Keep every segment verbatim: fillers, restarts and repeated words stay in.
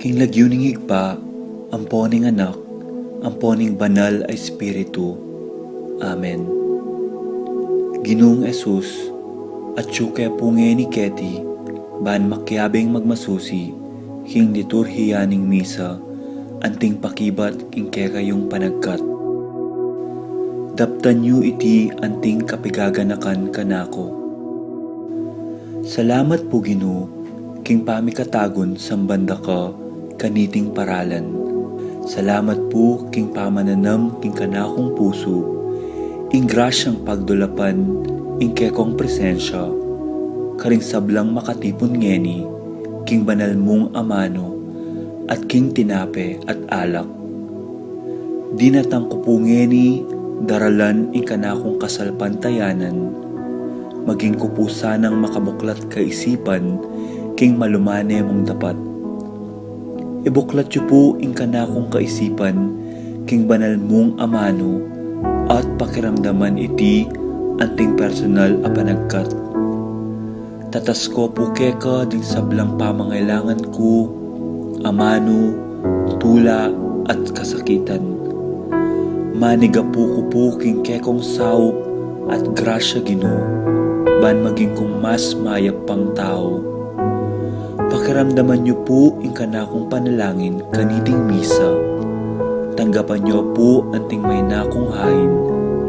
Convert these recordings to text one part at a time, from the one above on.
King lagyu ning Ibpa, ampo ning Anak, ampo ning Banal a Espiritu. Amen. Ginung Jesus, atyu ke pu ngeni keti, ban makiabing magmasusi king liturhiya ning misa, anting pakibat king kekayung panagkat. Daptan yu iti anting kapigaganakan kanaku. Salamat pu, Ginu, king pamikatagun samban da ka kaniting paralan. Salamat pu king pamananam king kanakung pusu ing grasyang pagdulapan ing kekong presensya karing sablang makatipun ngeni king banal mung amanu at king tinape at alak. Dinatang ku pu ngeni daralan ing kanakung kasalpantayanan, maging ku pu sanang makabuklat kaisipan king malumane mung dapat. Ibuklat yu pu ing kanakung kaisipan king banal mung amanu at pakiramdaman iti anting personal a panagkat. Tatas ku pu keka ding sablang pamangailangan ku, amanu, tula, at kasakitan. Manigapu ku pu king kekong saup at grasya, Ginu, ban maging kung mas mayap pang tau. Pakiramdaman yu pu ing kanakung panalangin kaniting misa. Tanggapan yu pu anting maina kung hain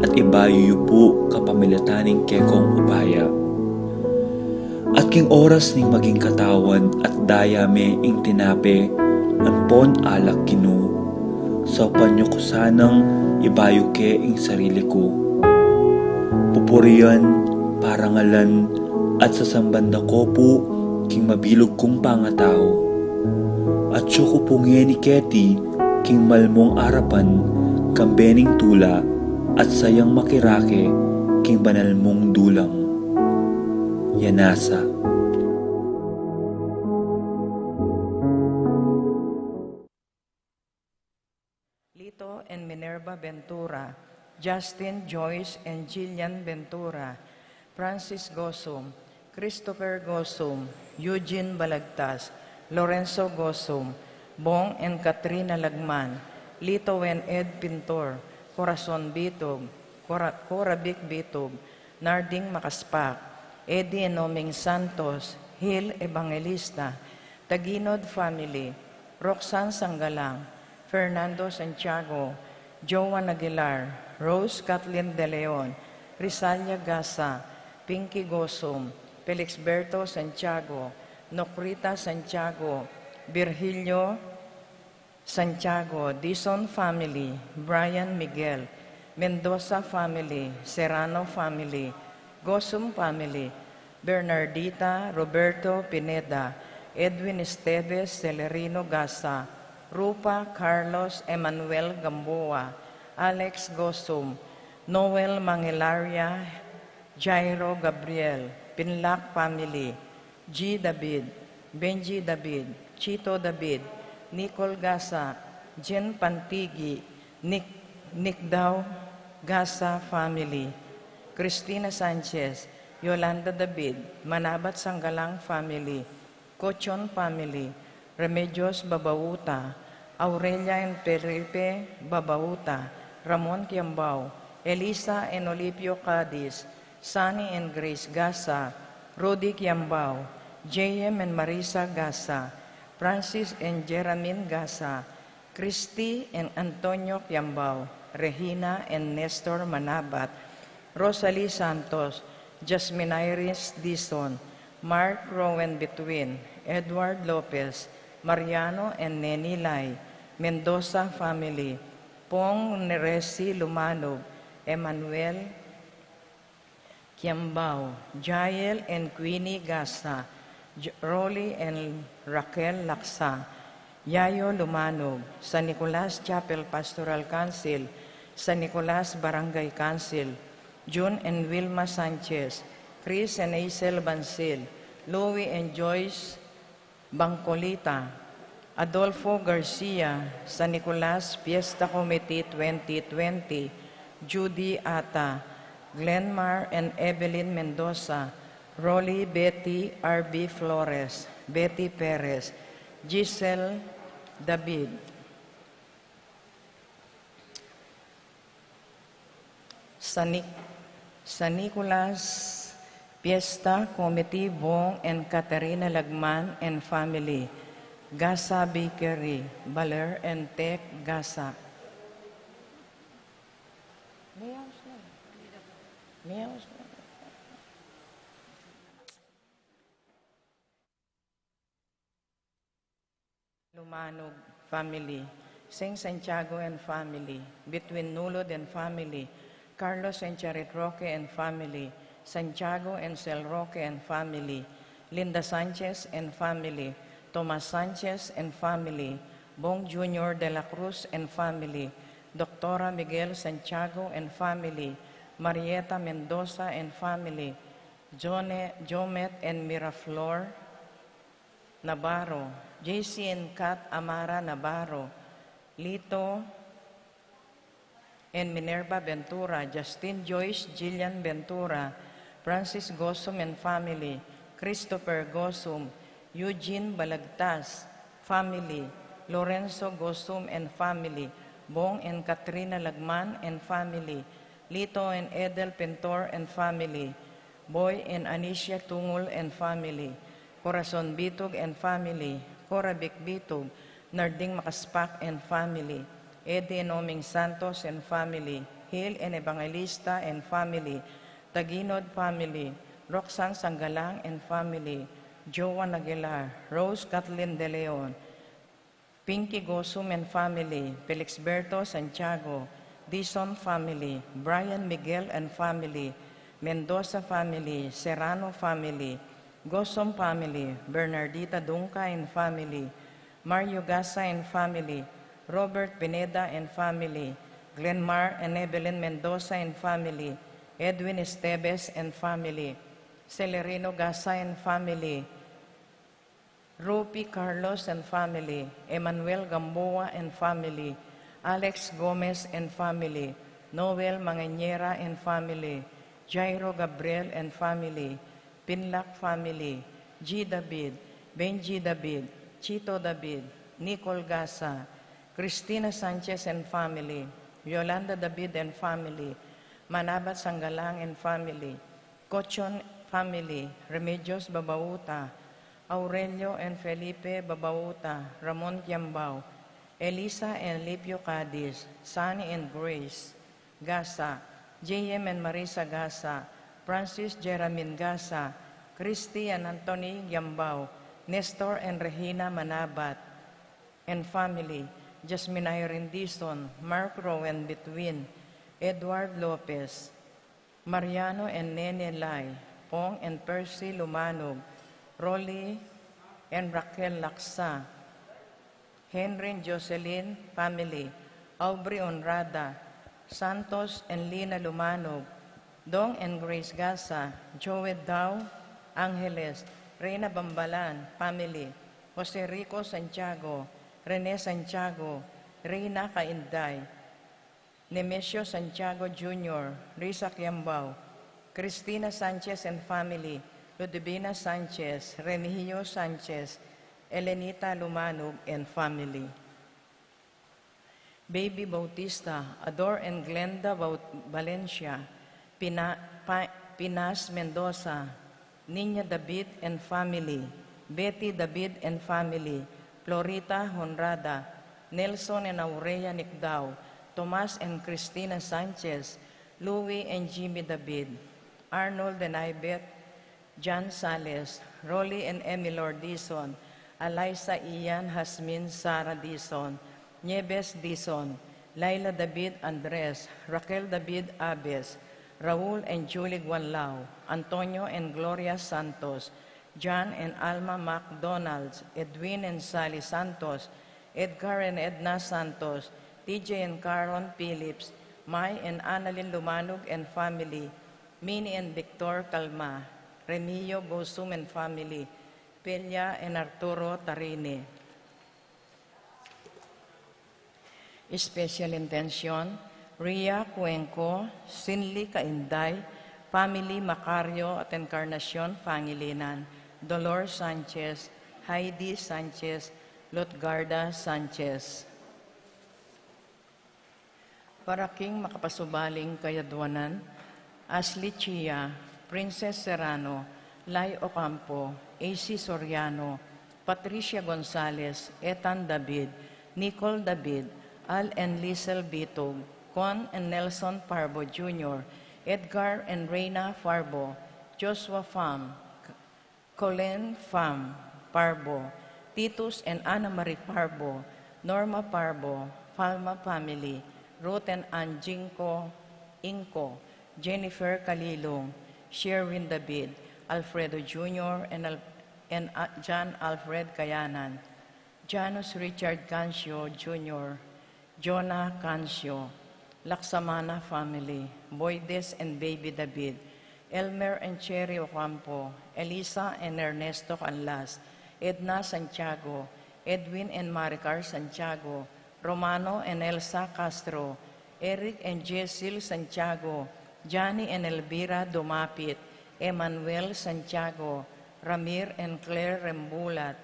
at ibayu yu pu kapamilatan ning kekong upaya. At king oras ning maging katawan at daya me ing tinape ampon alak, Ginu, saupan yu ku sanang ibayu ke ing sarili ku. Pupurian, parangalan, at sasamban da ku pu king mabilug kung pangatau. Atyu ku pu ngeni keti king malmung arapan kambe ning tula at sayang makirake king banal mung dulang. Yanasa. Lito and Minerva Ventura, Justin, Joyce, and Jillian Ventura, Francis Gosum, Christopher Gosum, Eugene Balagtas, Lorenzo Gosum, Bong and Katrina Lagman, Lito and Ed Pintor, Corazon Bitug, Cora, Cora Vic Bitug, Narding Makaspak, Eddie and Oming Santos, Hil Evangelista, Taginod family, Roxanne Sanggalang, Fernando Santiago, Joan Aguilar, Rose Kathleen De Leon, Risalia Gasa, Pinky Gosum, Felixberto Santiago, Nocrita Santiago, Virgilio Santiago, Dizon family, Brian Miguel, Mendoza family, Serrano family, Gosum family, Bernardita, Roberto Pineda, Edwin Esteves, Celerino Gasa, Rupa, Carlos, Emmanuel Gamboa, Alex Gosum, Noel Mangilaria, Jairo Gabriel, Pinlac family, G David, Benji David, Chito David, Nicole Gasa, Jen Pantigi, Nick, Nick Dao Gasa family, Christina Sanchez, Yolanda David, Manabat Sanggalang family, Cochon family, Remedios Babauta, Aurelia and Felipe Babauta, Ramon Kiambao, Elisa and Olipio Cadiz, Sunny and Grace Gasa, Rudy Kiambao, J M and Marisa Gasa, Francis and Jeramin Gasa, Christy and Antonio Kiambao, Regina and Nestor Manabat, Rosalie Santos, Jasmine Iris Dizon, Mark Rowan Between, Edward Lopez, Mariano and Neni Lai, Mendoza family, Pong Neresi Lumanub, Emmanuel Kiambao, Jael and Queenie Gasa, J-, Rolly and Raquel Laksa, Yayo Lumanub, San Nicolas Chapel Pastoral Council, San Nicolas Barangay Council, Jun and Wilma Sanchez, Chris and Hazel Bansil, Louie and Joyce Bangcolita, Adolfo Garcia, San Nicolas Fiesta Committee twenty twenty, Judy Ata, Glenmar and Evelyn Mendoza, Rolly, Betty, R B Flores, Betty Perez, Giselle David. San Nic-, San Nicolas Fiesta Committee, Bong and Katerina Lagman and family, Gasa Bakery, Baler and Tech, Gasa. Meows na. Meows na. Lumanog family, Saint Santiago and family, Between Nulod and family, Carlos and Charit Roque and family, Santiago and Sel Roque and family, Linda Sanchez and family, Tomas Sanchez and family, Bong Junior de la Cruz and family, Doctora Miguel Santiago and family, Marieta Mendoza and family, Jone-, Jomet and Miraflor Navarro, J C and Kat Amara Navarro, Lito and Minerva Ventura, Justin Joyce Jillian Ventura, Francis Gosum and family, Christopher Gosum, Eugene Balagtas family, Lorenzo Gosum and family, Bong and Katrina Lagman and family, Lito and Edel Pintor and family, Boy and Anicia Tungul and family, Corazon Bitug and family, Cora Vic Bitug, Narding Makaspak and family, Eddie and Oming Santos and family, Hil and Evangelista and family, Taginod family, Roxanne Sanggalang and family, Joan Aguilar, Rose Kathleen De Leon, Pinky Gosum and family, Felixberto Santiago, Dizon family, Brian Miguel and family, Mendoza family, Serrano family, Gosum family, Bernardita Dunca and family, Mario Gasa and family, Robert Pineda and family, Glenmar and Evelyn Mendoza and family, Edwin Esteves and family, Celerino Gasa and family, Rupi Carlos and family, Emmanuel Gamboa and family, Alex Gomez and family, Noel Mangañera and family, Jairo Gabriel and family, Pinlac family, G David, Benji David, Chito David, Nicole Gasa, Cristina Sanchez and family, Yolanda David and family, Manabat Sanggalang and family, Cochon family, Remedios Babauta, Aurelio and Felipe Babauta, Ramon Kiambao, Elisa and Lipio Cadiz, Sunny and Grace Gasa, J M and Marisa Gasa, Francis Jeramin Gasa, Christy and Anthony Kiambao, Nestor and Regina Manabat and family, Jasmine Irene Dizon, Mark Rowan Between, Edward Lopez, Mariano and Nene Lai, Pong and Percy Lumanog, Rolly and Raquel Laksa, Henry and Jocelyn family, Aubrey Honrada, Santos and Lina Lumanog, Dong and Grace Gasa, Joey Dao Angeles, Reyna Bambalan family, Jose Rico Santiago, Rene Santiago, Reyna Cainday, Nemesio Santiago Junior, Risa Kiambao, Cristina Sanchez and family, Ludivina Sanchez, Remigio Sanchez, Elenita Lumanog and family, Baby Bautista, Ador and Glenda Baut-, Valencia, Pina-, Pa-, Pinas Mendoza, Niña David and family, Betty David and family, Florita Honrada, Nelson and Aurea Nicdao, Tomas and Cristina Sanchez, Louie and Jimmy David, Arnold and Ibet, Jan Sales, Rolly and Emilor Dizon, Eliza Ian Hasmin Sara Dizon, Nieves Dizon, Laila David Andres, Raquel David Abes, Raul and Julie Guanlao, Antonio and Gloria Santos, John and Alma McDonalds, Edwin and Sally Santos, Edgar and Edna Santos, T J and Caron Phillips, Mai and Annalyn Lumanog and family, Minnie and Victor Calma, Remio Gosum and family, Pelia and Arturo Tarine. Special intention, Ria Cuenco, Sinli Cainday, family Macario at Encarnacion Pangilinan, Dolores Sanchez, Heidi Sanchez, Lutgarda Sanchez. Para king makapasubaling kayadwanan, Ashley Chia, Princess Serrano, Lai Ocampo, A C Soriano, Patricia Gonzalez, Ethan David, Nicole David, Al and Liesel Bitug, Con and Nelson Parbo Junior, Edgar and Reina Farbo, Joshua Pham, Colleen Pham Parbo, Titus and Anna Marie Parbo, Norma Parbo, Palma family, Ruth and Ann Jinko Inco, Jennifer Kalilung, Sherwin David, Alfredo Junior and Al-, and, uh, John Alfred Kayanan, Janus Richard Cancio Junior, Jonah Cancio, Laksamana family, Boydes and Baby David, Elmer and Cherry Ocampo, Elisa and Ernesto Canlas, Edna Santiago, Edwin and Maricar Santiago, Romano and Elsa Castro, Eric and Jezil Santiago, Johnny and Elvira Dumapit, Emmanuel Santiago, Ramir and Claire Rembulat,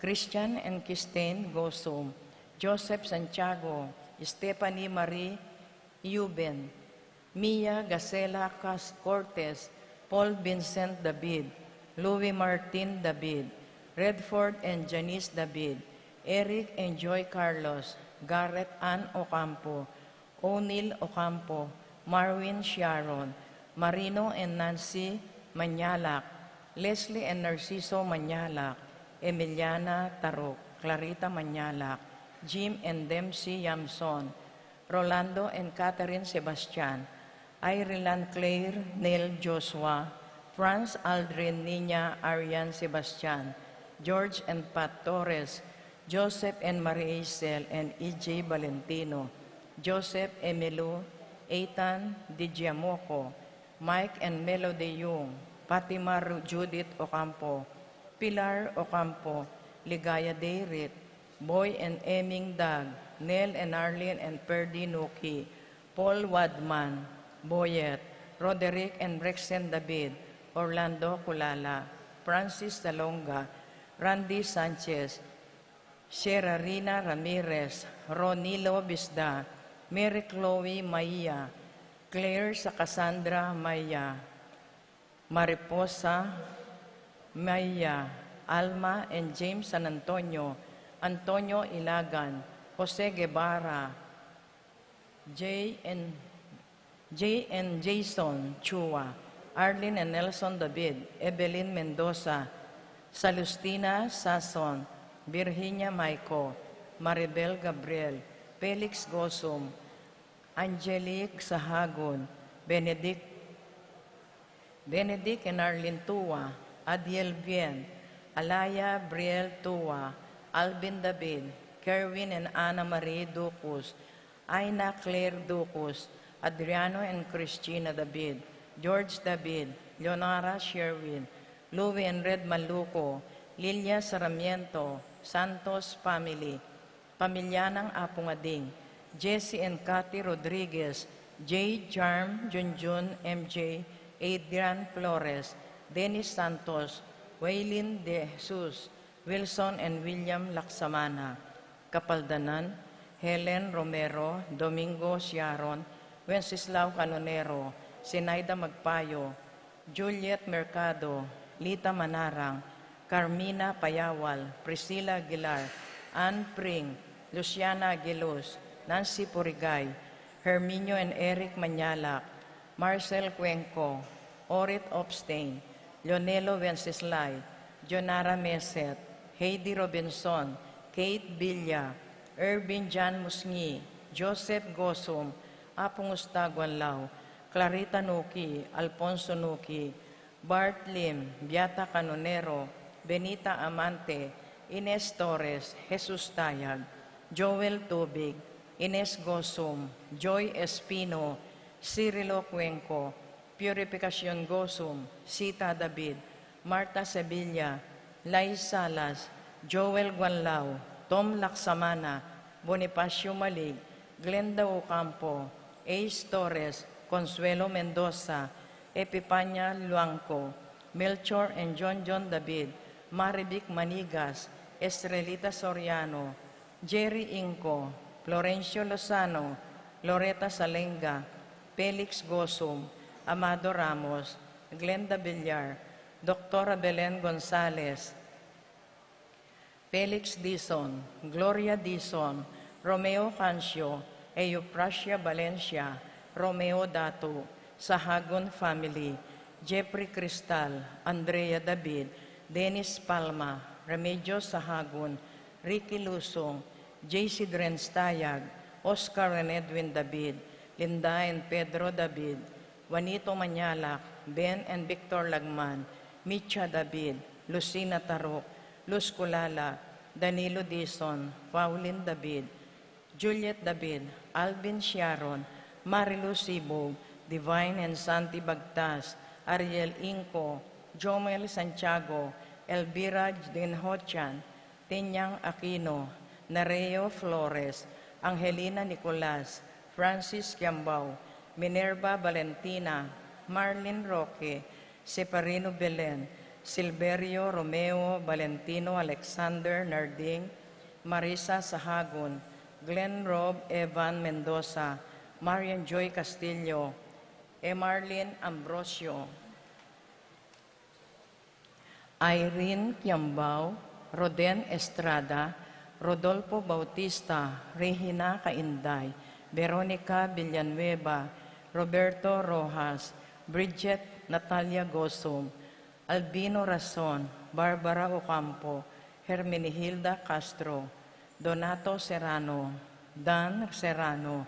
Christian and Christine Gosum, Joseph Santiago, Stephanie Marie Euben, Mia Gasela Cas-, Cortez, Paul Vincent David, Louis Martin David, Redford and Janice David, Eric and Joy Carlos, Garrett Ann Ocampo, O'Neil Ocampo, Marwin Sharon, Marino and Nancy Mañalac, Leslie and Narciso Mañalac, Emiliana Taruk, Clarita Mañalac, Jim and Dempsey Yamson, Rolando and Catherine Sebastian, Ireland Claire Neil Joshua, Franz Aldrin Nina Arian Sebastian, George and Pat Torres, Joseph and Marie Hazel and E J Valentino, Joseph Emilio, Ethan Di Giamoco, Mike and Melody Yung, Fatima Ru-, Judith Ocampo, Pilar Ocampo, Ligaya Dayrit, Boy and Eming Dag, Nel and Arlene and Perdi Nuki, Paul Wadman, Boyet, Roderick and Rexen David, Orlando Culala, Francis Salonga, Randy Sanchez, Sierra Rina Ramirez, Ronilo Bisda, Mary Chloe Maia, Claire sa Cassandra Maia, Mariposa Maia, Alma and James San Antonio, Antonio Ilagan, Jose Guevara, Jay and, Jay and Jason Chua, Arlene and Nelson David, Evelyn Mendoza, Salustina Sason, Virginia Maico, Maribel Gabriel, Felix Gosum, Angelique Sahagun, Benedict Benedict and Arlene Tua, Adiel Bien, Alaya Briel Tua, Alvin David, Kerwin and Ana Marie Ducus, Aina Claire Ducus, Adriano and Christina David, George David, Leonora Sherwin, Louie and Red Maluco, Lilia Sarmiento, Santos family, Pamilya ng Apung Ading, Jesse and Cathy Rodriguez, Jade, Jarm, Junjun, M J, Adrian Flores, Dennis Santos, Waylin De Jesus, Wilson and William Laksamana, Kapaldanan, Helen Romero, Domingo Siaron, Wenceslao Canonero, Sinaida Magpayo, Juliet Mercado, Lita Manarang, Carmina Payawal, Priscilla Aguilar, Ann Pring, Luciana Aguiluz, Nancy Purigay, Herminio and Eric Mañalac, Marcel Cuenco, Orit Opstein, Leonelo Wenceslay, Jonara Meset, Heidi Robinson, Kate Villa, Ervin John Musngi, Joseph Gosum, Apung Ustaguan Lau, Clarita Nuki, Alfonso Nuki, Bart Lim, Beata Canonero, Benita Amante, Ines Torres, Jesus Tayag, Joel Tubig, Ines Gosum, Joy Espino, Cirilo Cuenco, Purificacion Gosum, Sita David, Martha Sevilla, Lai Salas, Joel Guanlao, Tom Laksamana, Bonifacio Malig, Glenda Ocampo, Ace Torres, Consuelo Mendoza, Epipania Luangco, Melchor and John John David, Marivic Manigas, Estrelita Soriano, Jerry Inco, Florencio Lozano, Loretta Salenga, Felix Gosum, Amado Ramos, Glenda Villar, Doctora Belen Gonzalez, Felix Dizon, Gloria Dizon, Romeo Cancio, Euphrasia Valencia, Romeo Datu, Sahagun family, Jeffrey Cristal, Andrea David, Dennis Palma, Remedios Sahagun, Ricky Lusung, J C Drenz Tayag, Oscar and Edwin David, Linda and Pedro David, Juanito Mañalac, Ben and Victor Lagman, Micha David, Lucina Taruk, Luz Culala, Danilo Dizon, Paulin David, Juliet David, Alvin Sharon, Marilu Sibug, Divine and Santi Bagtas, Ariel Inco, Jomel Santiago, Elvira Dinhochan, Tinyang Aquino, Nereo Flores, Angelina Nicolas, Francis Kiambao, Minerva Valentina, Marlene Roque, Seferino Belen, Silverio Romeo, Valentino Alexander Narding, Marisa Sahagun, Glenn Rob Evan Mendoza, Marian Joy Castillo, Emarlene Ambrosio, Irene Kiambao, Roden Estrada, Rodolfo Bautista, Regina Cainday, Veronica Villanueva, Roberto Rojas, Bridget Natalia Gosum, Albino Rason, Barbara Ocampo, Hermenegilda Castro, Donato Serrano, Dan Serrano,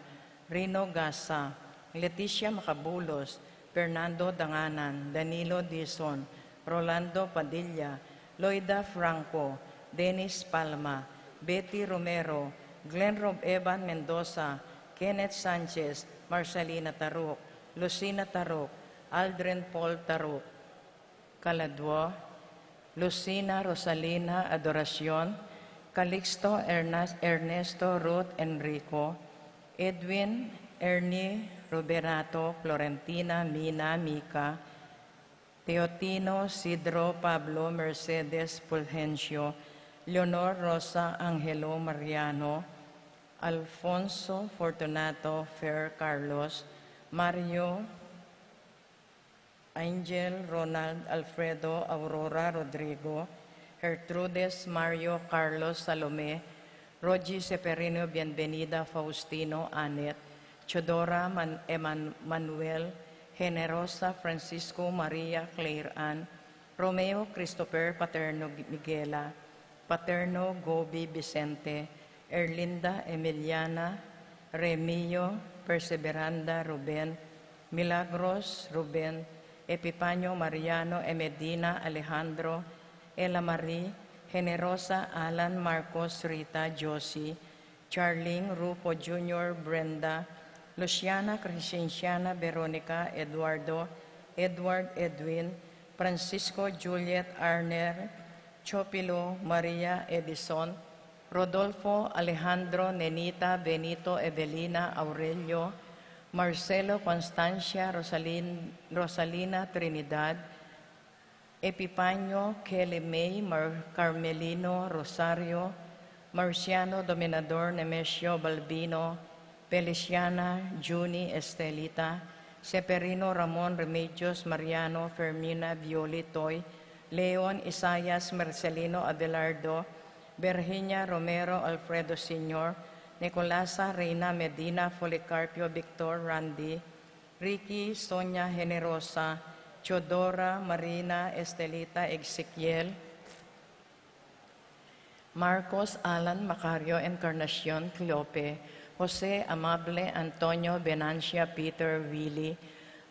Rino Gasa, Leticia Macabulos, Fernando Danganan, Danilo Dizon, Rolando Padilla, Loida Franco, Dennis Palma, Betty Romero, Glenn Rob Evan Mendoza, Kenneth Sanchez, Marcelina Taruk, Lucina Taruk, Aldrin Paul Taruk, Kaladua, Lucina Rosalina Adoracion, Calixto Ernas-, Ernesto Ruth Enrico, Edwin Ernie Ruberato, Florentina Mina Mica, Teotino Sidro Pablo Mercedes Fulgencio, Leonor Rosa Angelo Mariano, Alfonso Fortunato Fer Carlos, Mario Angel, Ronald, Alfredo, Aurora, Rodrigo, Gertrudes, Mario, Carlos, Salome, Rogie, Seferino, Bienvenida, Faustino, Annette, Teodora, Man-, Eman-, Manuel, Generosa, Francisco, Maria, Claire Ann, Romeo, Christopher, Paterno, Miguela, Paterno, Gobi, Vicente, Erlinda, Emiliana, Remio, Perseveranda, Ruben, Milagros, Ruben, Epifanio, Mariano, Emedina, Alejandro, Ella Marie, Generosa, Alan, Marcos, Rita, Josie, Charlene, Rufo Junior, Brenda, Luciana, Crescenciana, Veronica, Eduardo, Edward, Edwin, Francisco, Juliet, Arner, Chopilo, Maria, Edison, Rodolfo, Alejandro, Nenita, Benito, Evelina, Aurelio, Marcelo, Constancia, Rosalin-, Rosalina, Trinidad, Epifanio, Kelly May, Mar-, Carmelino, Rosario, Marciano, Dominador, Nemesio, Balbino, Feliciana, Junie, Estelita, Seferino, Ramon, Remedios, Mariano, Fermina, Violi, Toy, Leon, Isaias, Marcelino, Abelardo, Virginia, Romero, Alfredo Senior, Nicolasa, Reina, Medina, Policarpio, Victor, Randy, Ricky, Sonia, Generosa, Teodora, Marina, Estelita, Ezequiel, Marcos, Alan, Macario, Encarnacion, Cleope, Jose, Amable, Antonio, Venancia, Peter, Willie,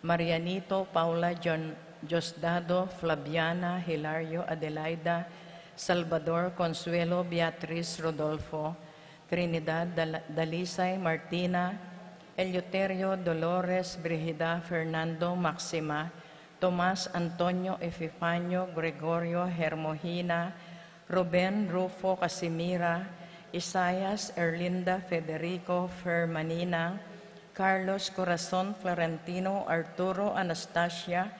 Marianito, Paula, John, Diosdado, Flaviana, Hilario, Adelaida, Salvador, Consuelo, Beatriz, Rodolfo, Trinidad, Dal-, Dalisay, Martina, Eleuterio, Dolores, Brigida, Fernando, Maxima, Tomas, Antonio, Epifanio, Gregorio, Hermogina, Ruben, Rufo, Casimira, Isaias, Erlinda, Federico, Fermanina, Carlos, Corazon, Florentino, Arturo, Anastasia,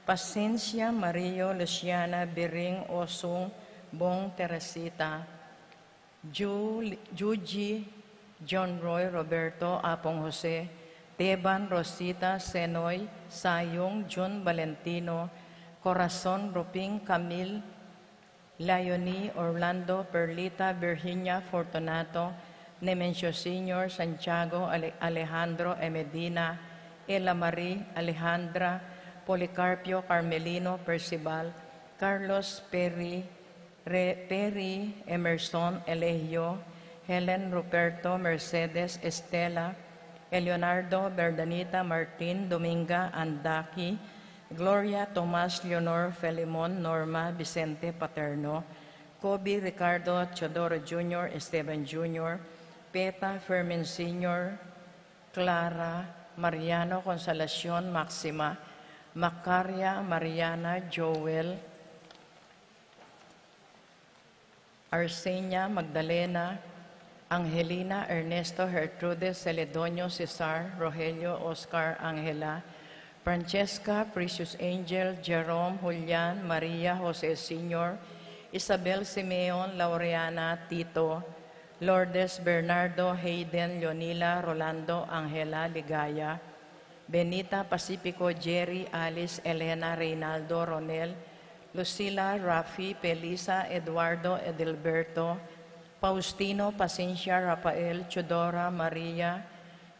Paciencia, Mario, Luciana, Biring, Osung, Bong Teresita, Ju-, Juji, John Roy, Roberto, Apong Jose, Teban, Rosita, Senoy, Sayong, Jun, Valentino, Corazon, Ruping, Camille, Leonie, Orlando, Perlita, Virginia, Fortunato, Nemencio Senior, Santiago, Ale-, Alejandro, Emedina, Ella Marie, Alejandra, Policarpio, Carmelino, Percival, Carlos, Perry, Re-, Perry, Emerson, Elegio, Helen, Ruperto, Mercedes, Estela, Eleonardo, Berdanita, Martin, Dominga, Andaki, Gloria, Tomas, Leonor, Filemon, Norma, Vicente, Paterno, Kobe, Ricardo, Teodoro Junior, Esteban Junior, Peta, Fermin Senior, Clara, Mariano, Consolacion, Maxima, Macaria, Mariana, Joel, Arsenia, Magdalena, Angelina, Ernesto, Gertrude, Celedonio, Cesar, Rogelio, Oscar, Angela, Francesca, Precious Angel, Jerome, Julian, Maria, Jose Senior, Isabel, Simeon, Laureana, Tito, Lourdes, Bernardo, Hayden, Leonila, Rolando, Angela, Ligaya, Benita, Pacifico, Jerry, Alice, Elena, Reynaldo, Ronel, Lucila, Rafi, Felisa, Eduardo, Edilberto, Faustino, Pacencia, Rafael, Teodora, Maria,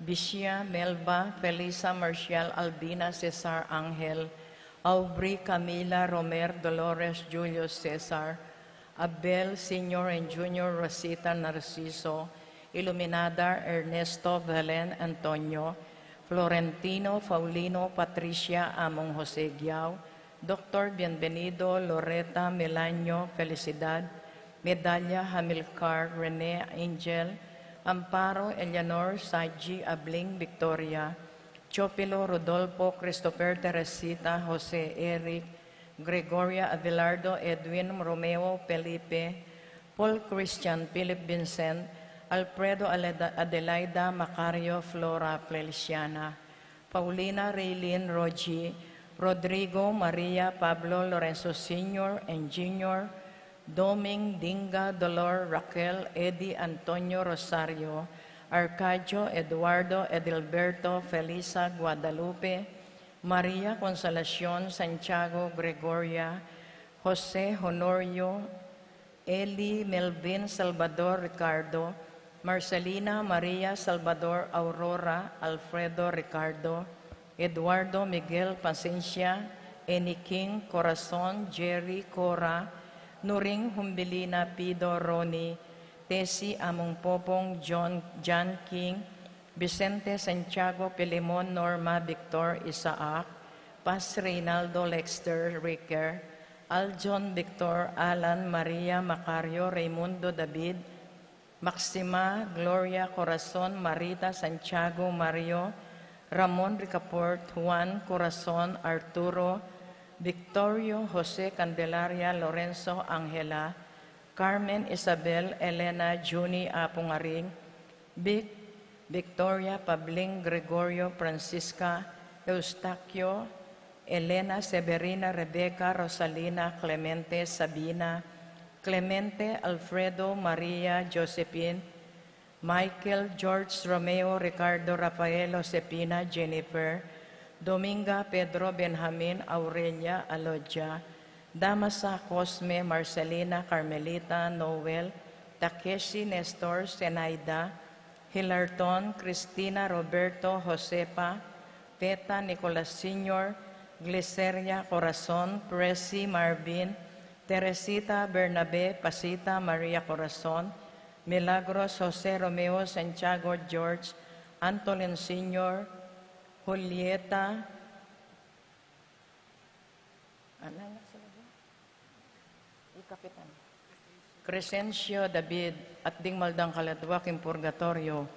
Bishia, Melba, Felisa, Marcial, Albina, Cesar, Angel, Aubrey, Camila, Romer, Dolores, Julius, Cesar, Abel Senior and Junior, Rosita, Narciso, Iluminada, Ernesto, Belen, Antonio, Florentino, Paulino, Patricia, Among Jose Giao, Doctor Bienvenido, Loreta, Melanio, Felicidad, Medalla, Hamilcar, Rene, Angel, Amparo, Eleanor, Saji, Abling, Victoria, Teofilo, Rodolfo, Christopher, Teresita, Jose, Eric, Gregoria, Abelardo, Edwin, Romeo, Felipe, Paul, Christian, Philip, Vincent, Alfredo, Aleda-, Adelaida, Macario, Flora, Feliciana, Paulina, Raylene, Rogie, Rodrigo, Maria, Pablo, Lorenzo Senior and Junior, Doming, Dinga, Dolor, Raquel, Eddie, Antonio, Rosario, Arcadio, Eduardo, Edilberto, Felisa, Guadalupe, Maria, Consolacion, Santiago, Gregoria, Jose, Honorio, Eli, Melvin, Salvador, Ricardo, Marcelina, Maria, Salvador, Aurora, Alfredo, Ricardo, Eduardo, Miguel, Pacencia, Eni, King, Corazon, Jerry, Cora, Nuring, Humbilina, Pido, Ronnie, Tessie, Among Popong, John, John King, Vicente, Santiago, Pilemon, Norma, Victor, Isaac, Paz, Reynaldo, Lexter, Ricker, Aljon, Victor, Alan, Maria, Macario, Raymundo, David, Maxima, Gloria, Corazon, Marita, Santiago, Mario, Ramon, Ricaport, Juan, Corazon, Arturo, Victorio, Jose, Candelaria, Lorenzo, Angela, Carmen, Isabel, Elena, Junie, Apung Aring, Vic, Victoria, Pabling, Gregorio, Francisca, Eustaquio, Elena, Severina, Rebecca, Rosalina, Clemente, Sabina, Clemente, Alfredo, Maria, Josephine, Michael, George, Romeo, Ricardo, Rafael, Josefina, Jennifer, Dominga, Pedro, Benjamin, Aurelia, Alodia, Damasa, Cosme, Marcelina, Carmelita, Noel, Takeshi, Nestor, Zenaida, Hilarton, Cristina, Roberto, Josefa, Peta, Nicolas Senior, Gliceria, Corazon, Presi, Marvin, Teresita, Bernabe, Pasita, Maria, Corazon, Milagros, Jose, Romeo, Santiago, George, Antolin Senior, Julieta, Anan na sila dyan? I Kapitan. Crescencio David, at ding maldang kaladwa king purgatoryo,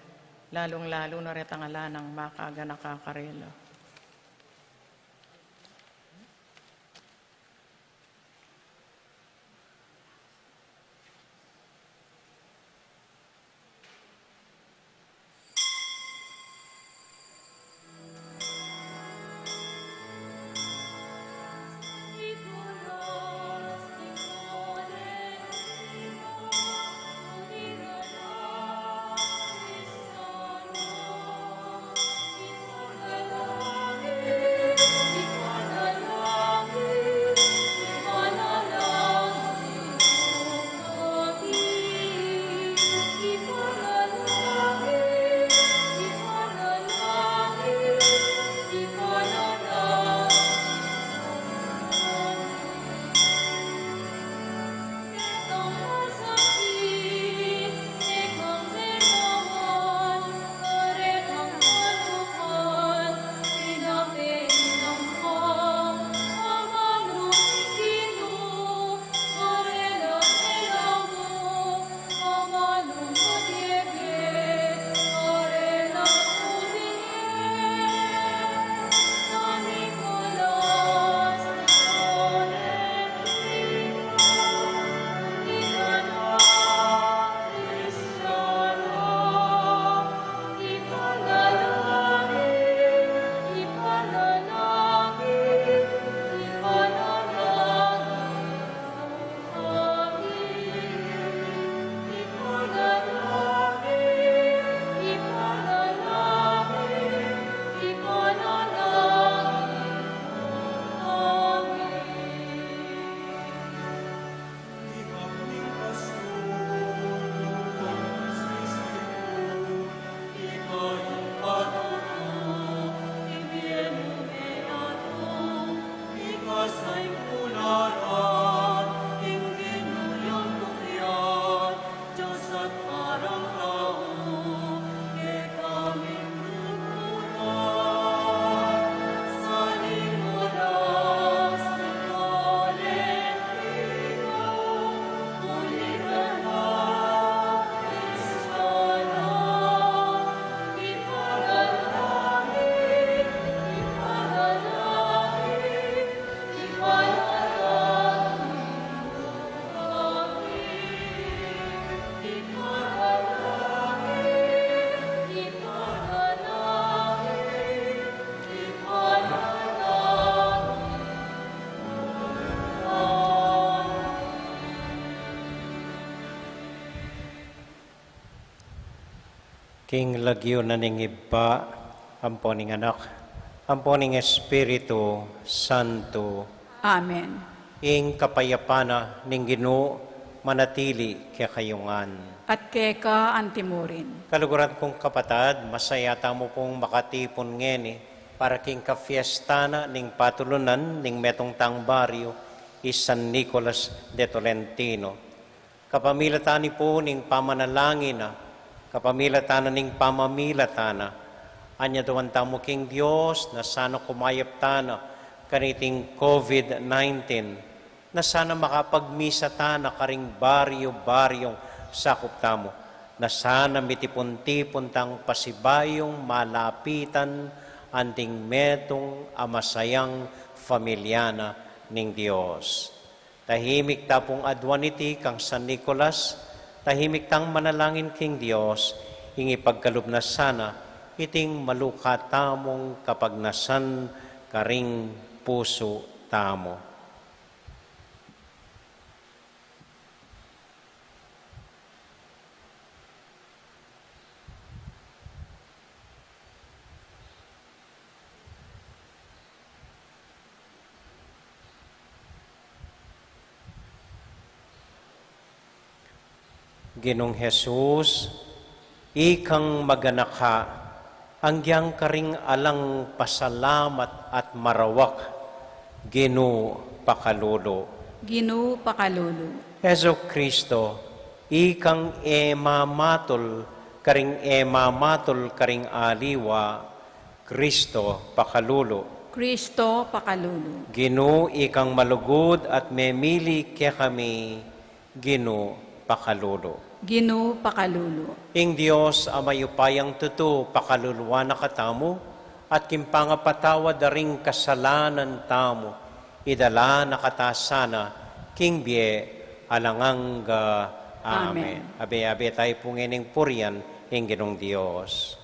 lalung-lalu na retang ala nang makaganaka karela. King lagyu na ning Ibpa, ampo ning Anak, ampo ning Espiritu Santo. Amen. Ing kapayapan na ning Ginu manatili kekayu ngan. At keka antimurin. Kaluguran kung kapatad, masaya tamu pung makatipun ngeni para king kafiesta na ning patulunan ning metung tang baryu, i San Nicolas de Tolentino. Kapamilatan ni pu ning pamanalangin na, kapamilatan na ning pamamilatan na, anyaduan tamu king Dios na sana kumayap tana kaniting COVID nineteen, na sana makapagmisa tana karing baryu-baryung sakup tamu, na sana mitipun-tipun tang pasibayung malapitan anting metung a masayang familia na ning Dios. Tahimik ta pung aduan iti kang San Nicolas, tahimik tang manalangin king Dios, ing ipagkalub na sana iting maluka tamung kapagnasan karing pusu tamu. Ginung Jesus, ikang maganaka, anggiyang karing alang pasalamat at marawak, Ginu pakalulu. Ginu pakalulu. Jesu Cristo, ikang e mamatul karing e mamatul karing aliwa, Cristo pakalulu. Cristo pakalulu. Ginu, ikang malugud at memili kekami, Ginu pakalulu. Ginu pakalulu. Ing Dios a mayupayang tutu pakaluluan na katamu, at king pangapatawad da ring kasalanan tamu, idala na kata sana king bie alang angga. Amen. Amen. Abe-abe tayu pu ngening purian ing Ginung Dios.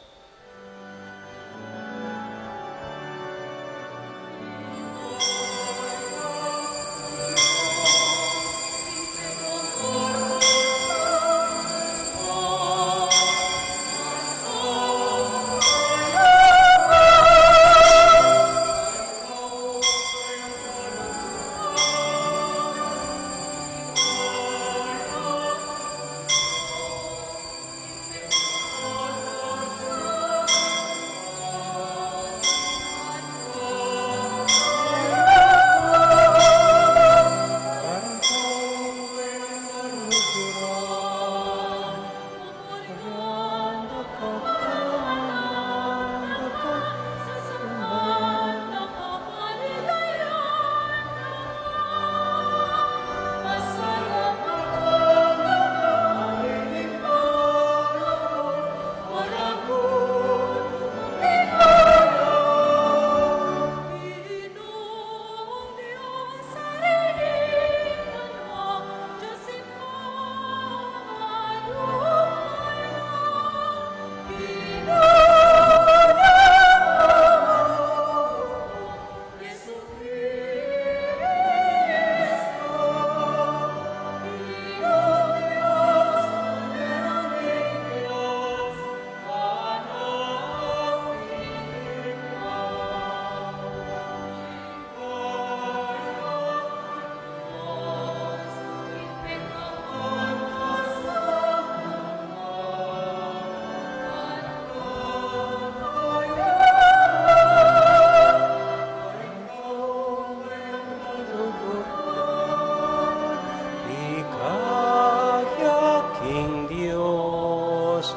King Dios,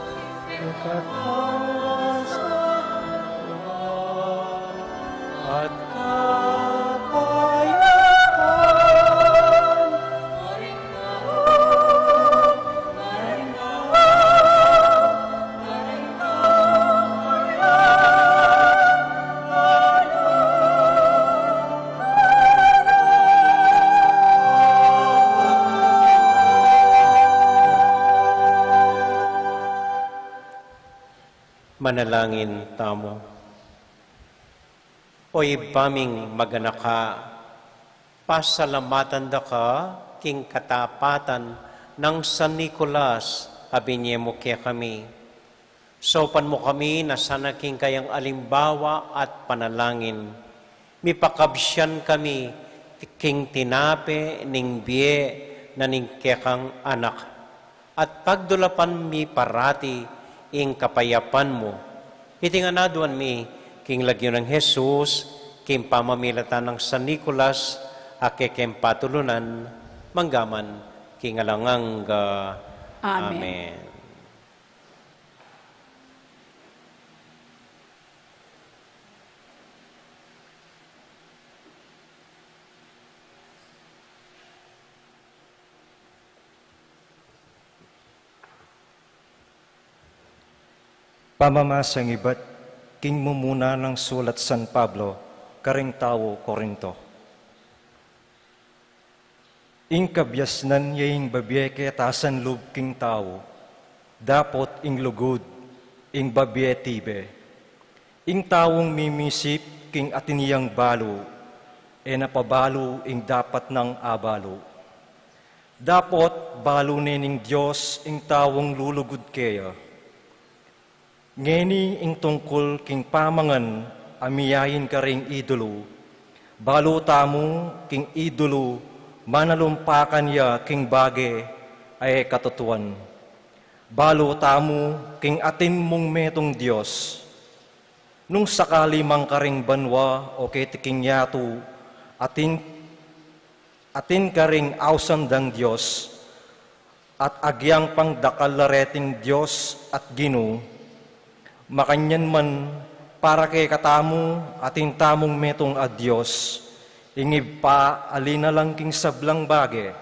at kapayapan. Manalangin tamu. O Ibpa ming maganaka, pasalamatan da ka king katapatan nang San Nicolas a binye mu kekami. Saupan mu kami na sana king kayang alimbawa at panalangin, mipakabsian kami king tinape ning bie na ning kekang Anak, at pagdulapan mi parati ing kapayapan mu. Iti ngan aduan mi king lagyu nang Jesus, king pamamilatan nang San Nicolas, a kekeng patulunan, manggaman king alang angga. Amen. Amen. Pamamasang ibat king mumuna nang sulat San Pablo karing tau Corinto. Ing kabiasnan ya ing babie keta san lub king tau, dapot ing lugud, ing babie tibe. Ing taung mimisip king atin yang balu, e na pa balu ing dapat nang abalu. Dapot balu ne ning Dios ing taung lulugud keya. Ngeni ing tungkul king pamangan a miyain karing idulu, balu tamu king idulu manalumpakan ya king bage a e katutuan. Balu tamu king atin mung metung Dios. Nung sakali mang karing banua o keti king yatu, atin, atin karing ausan dang Dios, at agyang pang dakal la reting Dios at Ginu, makanyan man para kekatamu atin tamung metung a Dios, ing Ibpa a linalang king sablang bage.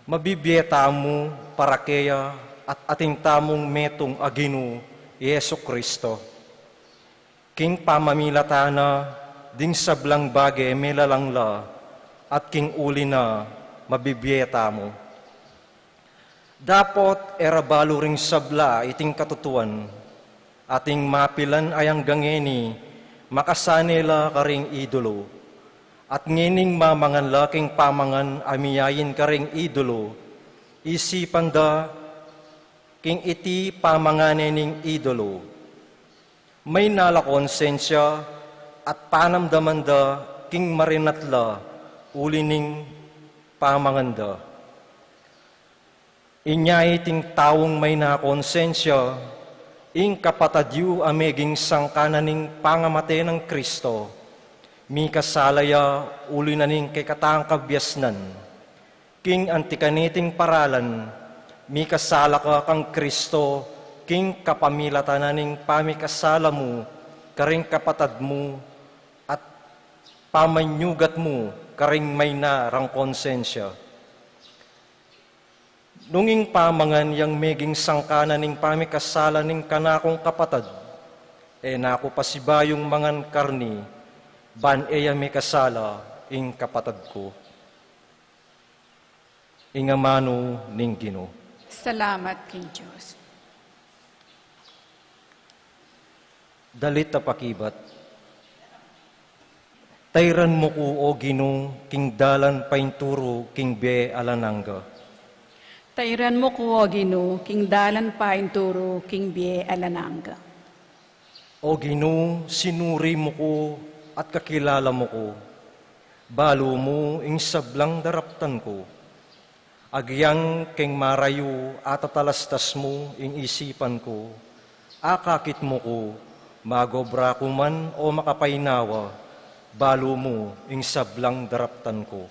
Mabibie tamu para keya at atin tamung metung a Ginu, i Jesu Cristo. King pamamilatan na ding sablang bage melalang la, at king uli na mabibie tamu. Dapot e ra balu ring sabla iting katutuan, ating mapilan a anggang ngeni makasane la karing idulu. At ngening mamangan la king pamangan a miyain karing idulu, isipan da king iti pamangane ning idulu. Mayna la konsensya at panamdaman da king marinat la uli ning pamangan da. Inya iting taung mayna konsensya, ing kapatad yu a meging sangkan na ning pangamate nang Kristo, mikasala ya uli na ning kekatang kabiasnan. King anti kaniting paralan, mikasala ka kang Kristo, king kapamilatan na ning pamikasala mu karing kapatad mu at pamanyugat mu karing mayna rang konsensya. Nung ing pamangan yang meging sangkan na ning pamikasala ning kanakung kapatad, e na ku pasibayung mangan karni, ban e ya mikasala ing kapatad ku. Ing amanu ning Ginu. Salamat king Dios. Dalit a pakibat. Tairan mu ku, O Ginu, king dalan painturu king bie alang angga. Tairan mu ku, O Ginu, king dalan painturu king bie alang angga. O Ginu, sinuri mu ku at kakilala mu ku. Balu mu ing sablang daraptan ku. Agyang keng marayu a tatalastas mu ing isipan ku, akakit mu ku, magobra ku man o makapainawa, balu mu ing sablang daraptan ku.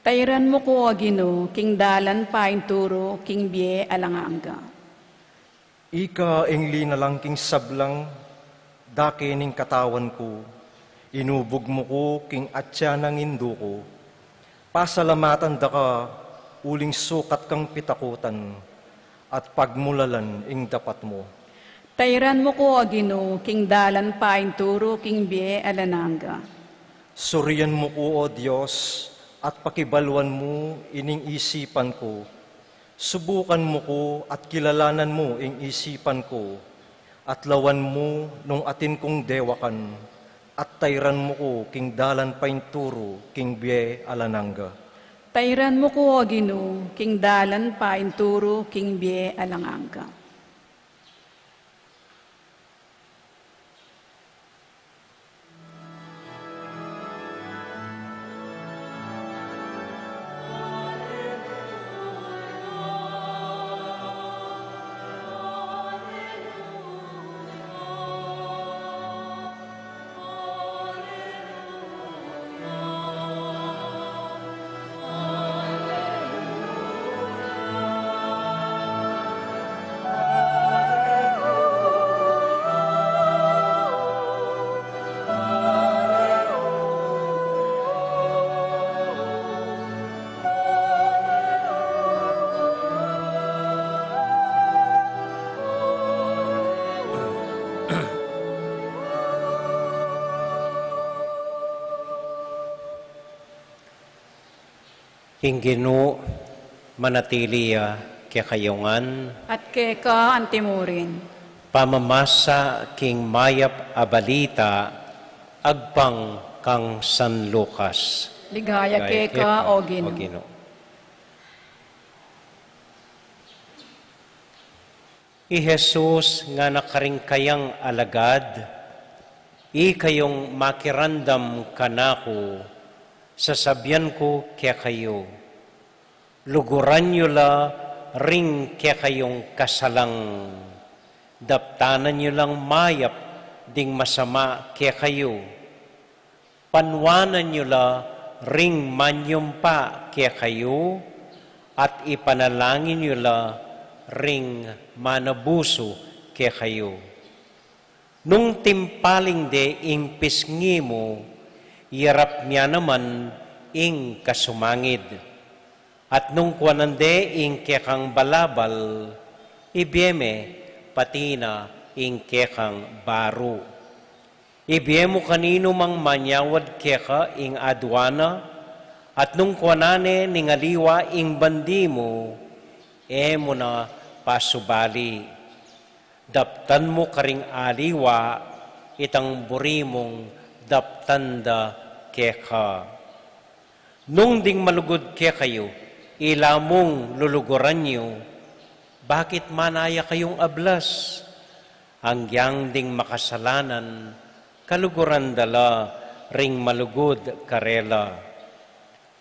Tairan mu ku, O Ginu, king dalan painturu king bie alang angga. Ika ing linalang king sablang dake ning katawan ku, inubug mu ku king atyan nang indu ku. Pasalamatan da ka uling sukat kang pitakutan at pagmulalan ing dapat mu. Tairan mu ku, O Ginu, king dalan painturu king bie alang angga. Surian mu ku, O Dios, at pakibaluan mu ining isipan ku. Subukan mu ku at kilalanan mu ing isipan ku, at lawan mu nung atin kung dewakan, at tairan mu ku king dalan painturu king bie alang angga. Tairan mu ku, O Ginu, king dalan painturu king bie alang angga. Ing Ginu manatili ya kekayu ngan. At keka antimurin. Pamamasa king mayap a balita agpang kang San Lucas. Ligaya keka, o Ginu. I Jesus ngana karing kayang alagad, ikayung makiramdam kanaku, sasabian ku kekayu, luguran yu la ring kekayung kasalang, daptanan yu lang mayap ding masama kekayu. Panwanan yu la ring manyumpa kekayu, at ipanalangin yu la ring manabusu kekayu. Nung timpaling de ing pisngi mu, iyarap mia naman ing kasumangid. At nung kuanan de ing kekang balabal, ibie me pati na ing kekang baru. Ibie mu kaninumang manyawad keka ing adua na, at nung kuanan ne ning aliwa ing bandi mu, e mu na pasubali. Daptan mu karing aliwa itang buri mung daptan da keka. Nung ding malugud kekayu, ila mung luluguran yu, bakit manaya kayung ablas? Anggiyang ding makasalanan, kaluguran da la ring malugud karela.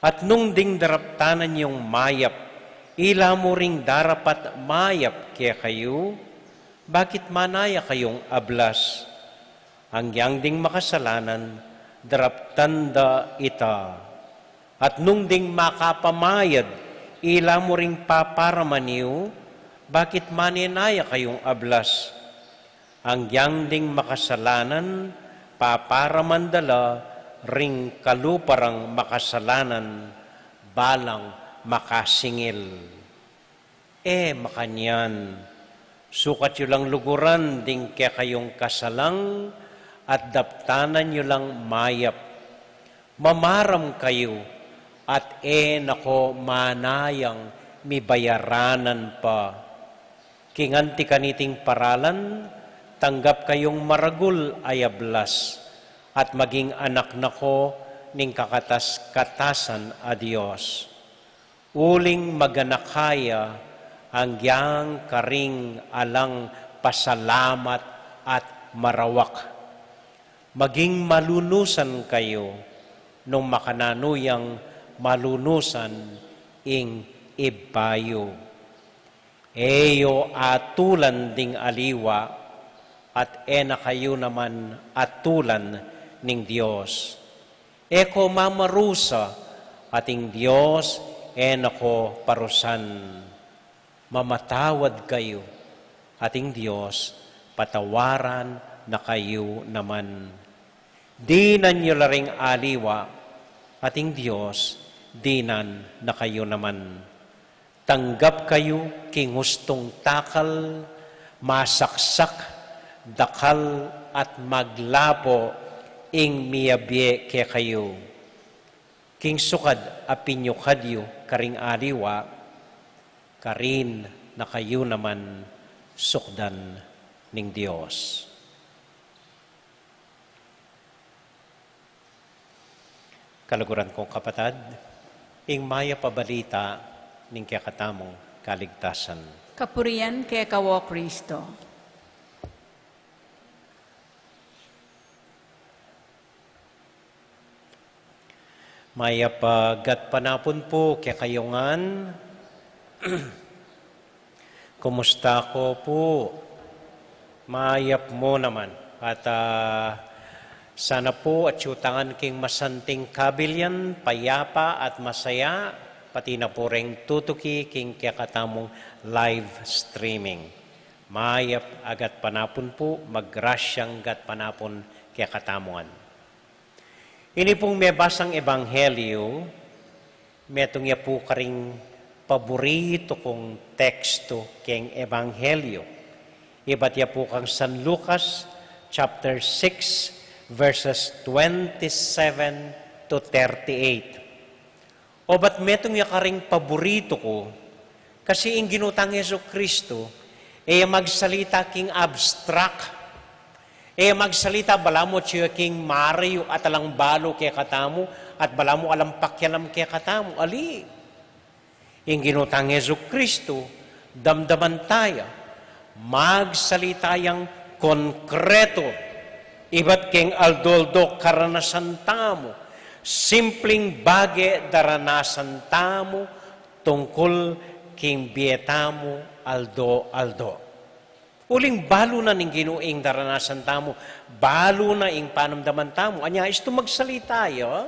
At nung ding daraptanan yung mayap, ila mu ring darapat mayap kekayu, bakit manaya kayung ablas? Anggiyang ding makasalanan, daraptan da ita. At nung ding makapamayad, ila mu ring paparaman yu, bakit manenaya kayung ablas? Anggiyang ding makasalanan, paparaman da la ring kalupa rang makasalanan, balang makasingil. E makanyan, sukat yu lang luguran ding kekayung kasalang, at daptanan yu lang mayap. Mamaram kayu, at e na ko manayang mibayaranan pa. King anti kaniting paralan, tanggap kayung maragul a ablas, at maging anak na ko ning kakatas-katasan a Dios. Uling maganaka ya, anggiyang karing alang pasalamat at marawak. Maging malunusan kayu, nung makananu yang malunusan ing Ibpa yu. E yu atulan ding aliwa, at e na kayu naman atulan ning Dios. E ko mamarusa, at ing Dios e na ko parusan. Mamatawad kayu, at ing Dios patawaran na kayu naman. Dinan yu la ring aliwa, at ing Dios dinan na kayu naman. Tanggap kayu king ustung takal, masaksak, dakal, at maglapo ing miyabie kekayu. King sukad a pinyukad yu karing aliwa, karin na kayu naman sukdan ning Dios. Kaluguran kung kapatad, ing mayap a balita ning kekatamung kaligtasan. Kapurian keka, o Kristo. Mayap a gatpanapun pu kekayu ngan. Kumusta ko pu? Mayap mu naman. At, ah, sana pu atyu tangan king masanting kabilian, payapa at masaya, pati na pu reng tutuki king kekatamung live streaming. Mayap a gatpanapun pu, magrasyang gatpanapun kekatamu ngan. Ini pung mebasang ebanghelyu, metung ya pu karing paburitu kung tekstu keng ebanghelyu. Ibat ya pu kang San Lucas chapter six, verses twenty-seven to thirty-eight. O bat metung ya karing paburitu ku, kasi ing Ginu tang Jesu Kristu, e ya magsalita king abstract. E ya magsalita balamu atyu ya king marayu at alang balu kekatamu, at balamu alang pakialam kekatamu. Ali, ing Ginu tang Jesu Kristu, damdaman taya, magsalita yang konkretu, ibat king aldo-aldo karanasan tamu, simpling bage daranasan tamu, tungkul king bie tamu aldo-aldo. Uling balu na ning Ginu ing daranasan tamu, balu na ing panamdaman tamu. Anya, istu magsalita ya,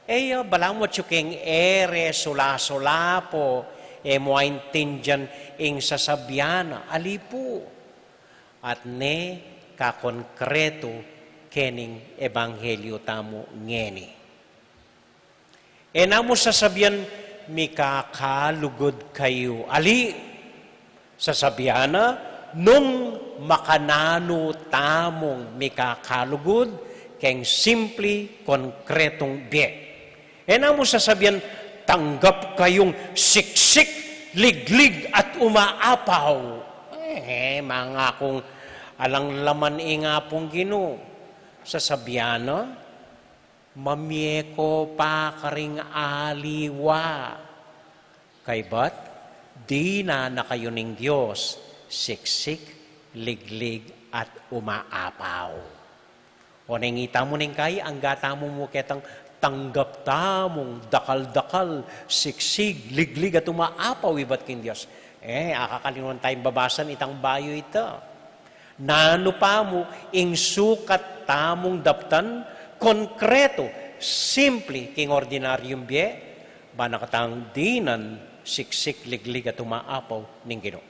e ya balamu atyu king ere, sula-sula pu, e mu aintindian ing sasabian na, ali pu. At ne kakonkretu kening ebanghelyu tamu ngeni. E na mu sasabian, "Mikakalugud kayu." Ali, sasabian na, nung makananu tamung mikakalugud keng simpli, konkretung bie. E na mu sasabian, "Tanggap kayung siksik, liglig, at umaapaw." E, mangakung alang laman ing Apung Ginu. Sasabian na, "Mamie ko pa karing aliwa. Kaybat, dinan na kayu ning Dios, siksik, liglig, at umaapaw." O neng itamu neng kai, angga tamu mu ketang tanggap tamung dakal-dakal, siksik, liglig, at umaapaw ibat king Dios. E, akakalinuan tayung babasan itang bayu ita. Nanu pa mu ing sukat tamung daptan, konkretu, simpli, king ordinaryung bie, ban na katang dinan, siksik, liglig, at umaapaw ning Ginu.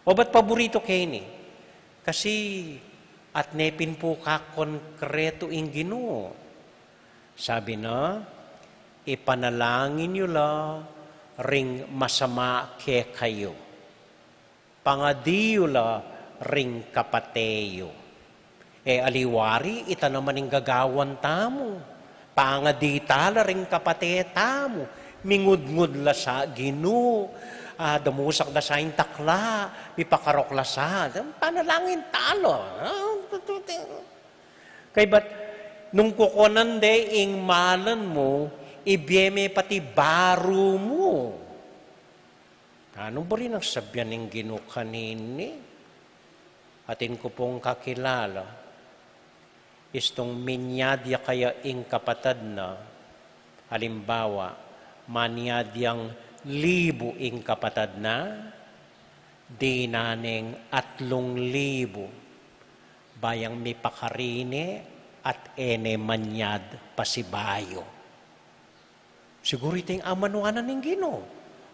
O bat paburitu ke ini, kasi at ne pin pu kakonkretu ing Ginu. Sabi na, "Ipanalangin yu la ring masama kekayu. Pangadi yu la ring kapate yu." E aliwa ri, ita naman ing gagawan tamu. Pangadi ta la ring kapate tamu. Mingudngud la sa Ginu. A, damusak da sa ing takla. Mipakarok la sa. Panalangin ta la. A, kaybat, nung kukuanan de ing malan mu, ibie me pati baru mu. Nanu buri nang sabian ning Ginu kanini? Atin ku pung kakilala, istung minyad ya kaya ing kapatad na, alimbawa, manyad yang libu ing kapatad na, dinan neng atlung libu, ba yang mipakarine at e ne manyad pasibayu. Siguru ita ing amanuan na ning Ginu.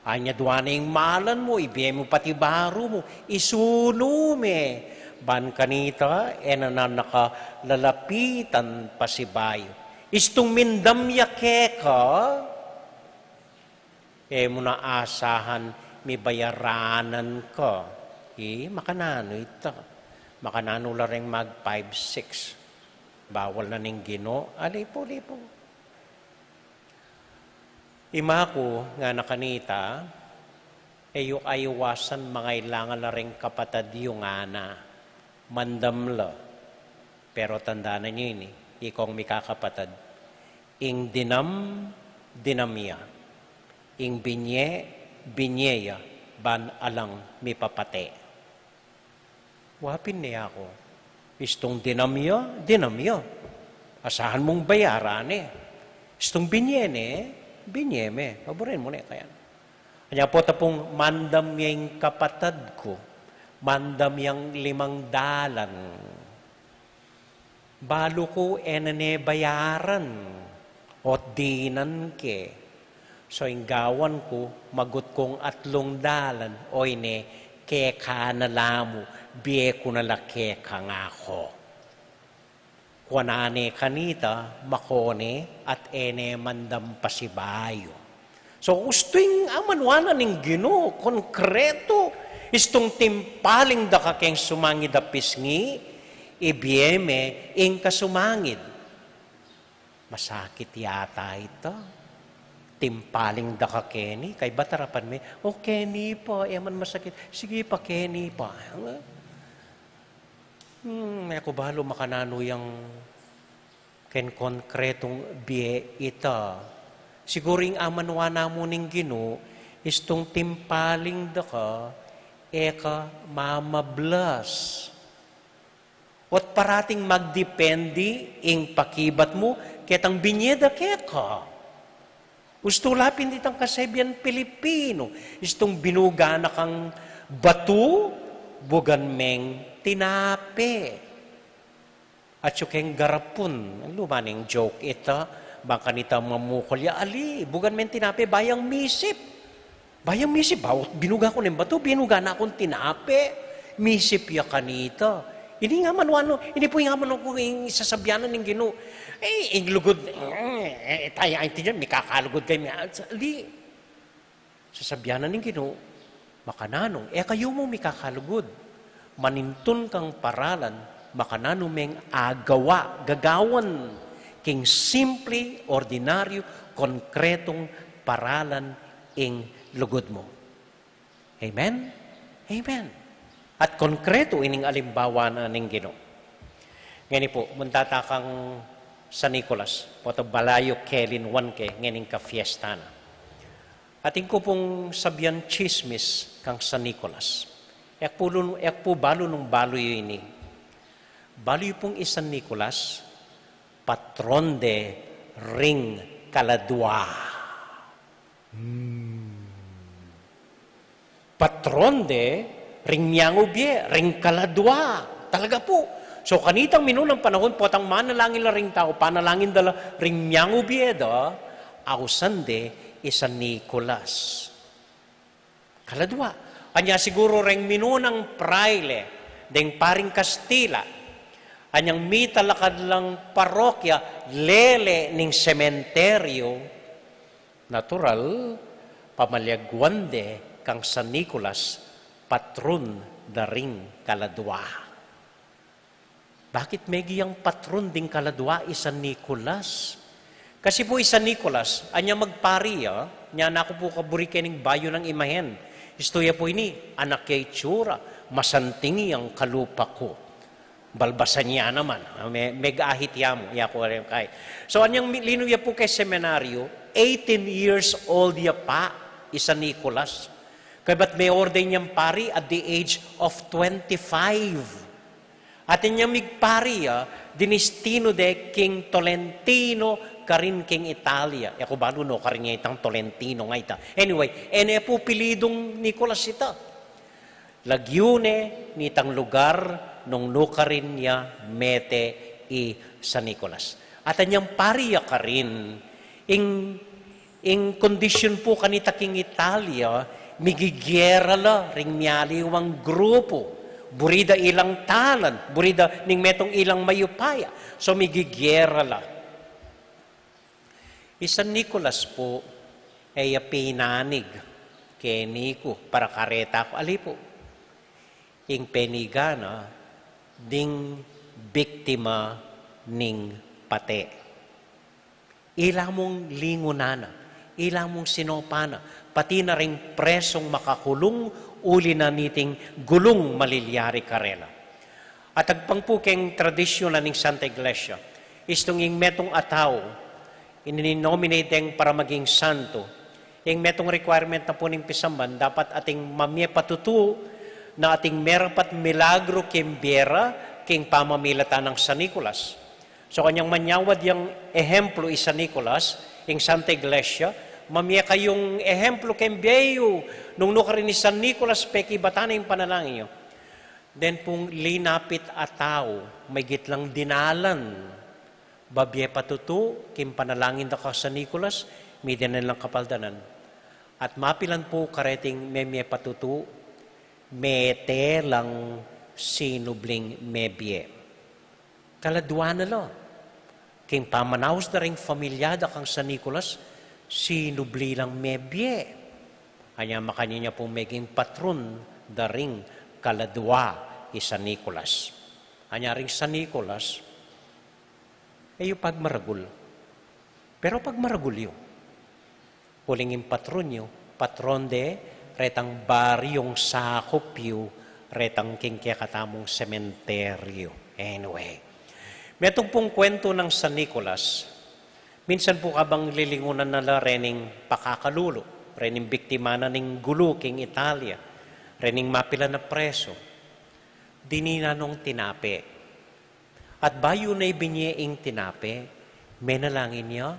Anya dua ne ing malan mu, ibie mu pati baru mu, isunu me, ban kanita, e na na kalalapitan pasibayu. Istung mindam ya keka, e mu na asahan mibayaranan ka. I, makananu ita? Makananu la reng mag five six? Bawal na ning Ginu, alipu-lipu. Ima ku ngana kanita, e yu aiwasan mangailangan la reng kapatad yu ngana, mandam la. Pero tandanan yu ini, ikong mikakapatad, ing dinam, dinam ya. Ing binie, binie ya, ban alang mipapate. Wa pin ne aku. Istung dinam ya, dinam ya. Asahan mung bayaran ne. Istung binie ne, binie me. Paburen mu ne kaya. Anya pu ta pung mandam ya ing kapatad ku. Mandam yang limang dalan. Balu ku e na ne bayaran, ot dinan ke. So ing gawan ku, magut kung atlung dalan, o ine, keka na la mu, bie ku na la keka ngako. Kuanan ne kanita, mako ne, at e ne mandam pasibayu. So, ustu ing amanuan na ning Ginu, konkretu, istung timpaling da ka keng sumangid a pisngi, ibie me ing kasumangid. Masakit yata ita. Timpaling da ka keni, kaybat arapan me, "O, keni pa, e man masakit. Sige pa, keni pa." Hmm, e ku balu makananu yang keng konkretung bie ita. Siguru ing amanuan na mu ning Ginu, istung timpaling da ka, e ka mamablas. O't parating magdepende ing pakibat mu ketang binye da keka. Ustu la pin itang kasebian Pilipinu, istung binuga na kang batu, bugan meng tinape. Atyu keng garapun, luma ning joke ita, bang kanita mamukul ya, ali, bugan meng tinape, bayang misip. Bayang misip, baut binuga ku neng batu, binuga na kung tinape, misip ya kanita. Ini nga man, ano, ini pu ing amanuan ku ing sasabianan ning Ginu. E, ing lugud, e, tayo, ay, tiyan, mikakalugud kayu, mi-, ali. Sasabianan ning Ginu, makananu, e kayu mu mikakalugud. Manintun kang paralan, makananu meng agawa, gagawan, king simple, ordinaryu, konkretung paralan ing lugud mu. Amen? Amen. At konkretu ining alimbawa na ning Ginu. Ngeni pu, munta ta kang San Nicolas, pota balayu kelinwan ke, ngening kafiesta na. Atin ku pung sabian chismis kang San Nicolas. E ku pu lun-, e ku pu balu nung balu yu ini. Balu yu pung i San Nicolas, patron de ring kaladua. Hmm. Patron de ring miangu bie, ring kaladua. Talaga pu. So, kanitang minunang panahun, potang manalangin la ring tau, panalangin da la ring miangu bie da, ausan de i San Nicolas. Kaladua. Anya siguru reng minunang praile deng paring Kastila, anyang mitalakad lang parokya lele ning sementeryo, natural, pamaliaguan de kang San Nicolas, patron da ring kaladua. Bakit megi yang patron ding kaladua i San Nicolas? Kasi pu i San Nicolas, anya magpari ya, nya naku pu kaburi kening bayu nang imahen. Istu ya pu ini, anak ya itsura, masanting yang kalupa ku. Balbasan ya naman, ah, me-, meg-ahit ya mu, ya ku rin kay. So, anyang mi-, linu ya pu keng seminaryo, eighteen years old ya pa, i San Nicolas. Kaybat me-ordain yang pari at the age of twenty-five. At inyang migpari ya, dinistinu de king Tolentino, karin king Italia. E ku balu nu karin ya itang Tolentino nga ita. Anyway, e ne pu pilidung Nicolas ita. Lagyu ne nitang lugar nung nukarin ya mete i San Nicolas. At anyang pari ya karin, ing Ing kondisyon pu kanita king Italia, migigyera la ring mialiwang grupu. Buri da ilang talan, buri da ning metung ilang mayupaya. So, migigyera la. I San Nicolas pu, e ya pinanig keni ku, para kareta ku, ali pu. Ing penigan na ding biktima ning pate. Ila mung lingunan na, ila mung sinopan na, pati na ring presung makakulung, uli na niting gulung malilyari karela. At agpang pu keng tradisyun na ning Santa Iglesia, istung ing metung a tau, ini-nominate deng para maging santo, ing metung requirement na pu ning pisamban, dapat ating mamie patutu na ating merapat milagru king bie ra, king pamamilatan nang San Nicolas. So, kanyang manyawad yang ehemplu i San Nicolas, ing Santa Iglesia, mamie kayung ehemplu keng bie yu, nung nukarin i San Nicolas pekibatan na ing panalangin yu. Deng pung linapit a tau, maygit lang dinalan, babie patutu king panalangin da kang San Nicolas, midenen lang kapaldanan. At mapilan pu kareting memie patutu, mete lang sinubling mebie. Kaladua na la. King pamanaus da ring familia da kang San Nicolas, sinubli lang mebie. Anya makanyan ya pung meging patron da ring kaladua i San Nicolas. Anya ring San Nicolas, e yu pagmaragul. Pero pagmaragul yu. Uling ing patron yu, patron de retang baryung sakup yu, retang king kekatamung sementeryu. Anyway, metung pung kwentu nang San Nicolas, minsan pu kabang lilingunan na la rening pakakalulu, rening biktima na ning gulu king Italia, rening mapilan a preso, dininan nong tinape. At bayu na ibinye ing tinape, menalangin ya,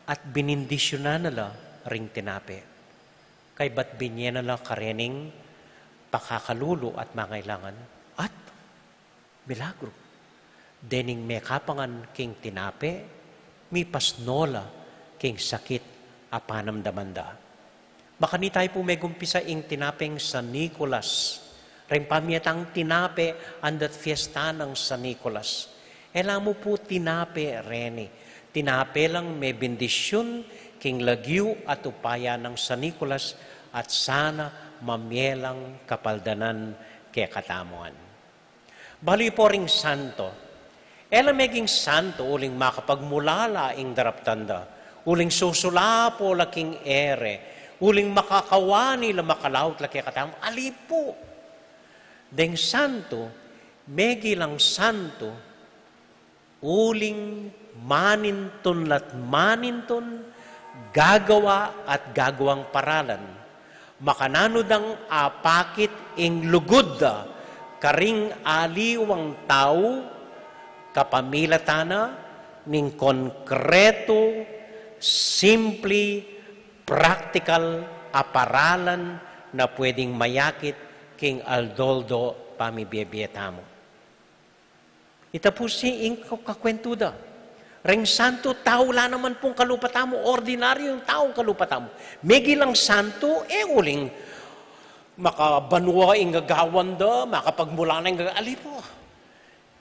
at binindisyunan na la ring tinape. Kaybat binye na la karening pakakalulu at mangailangan, at milagru. Dening mekapangan king tinape, mipasno la king sakit a panamdaman da. Makanita yu pu megumpisa ing tinapeng San Nicolas, reng pamietang tinape andat fiesta nang San Nicolas. E la mu pu tinape reni, tinape lang mebendisyun king lagyu at upaya nang San Nicolas, at sana mamie lang kapaldanan kekatamu ngan. Balu yu pu ring santo. E la meging santo uling makapagmulala ing daraptan da, uling susulapo la king ere, uling makakawani la, makalaut la kekatamu. Ali pu. Deng santo, megi lang santo uling manintun la't manintun gagawa at gagawang paralan. Makananu dang apakit ing lugud da karing aliwang tau, kapamilatan na ning konkretu, simpli, praktikal a paralan na pwedeng mayakit king aldo-aldo pamibie-bie tamu. Ita pu si ing kakwentu da. Reng santo, tau la naman pung kalupa tamu, ordinaryung taung kalupa tamu. Megi lang santo, e uling makabanua ing gagawan da, makapagmulala ing gaga-, ali pu.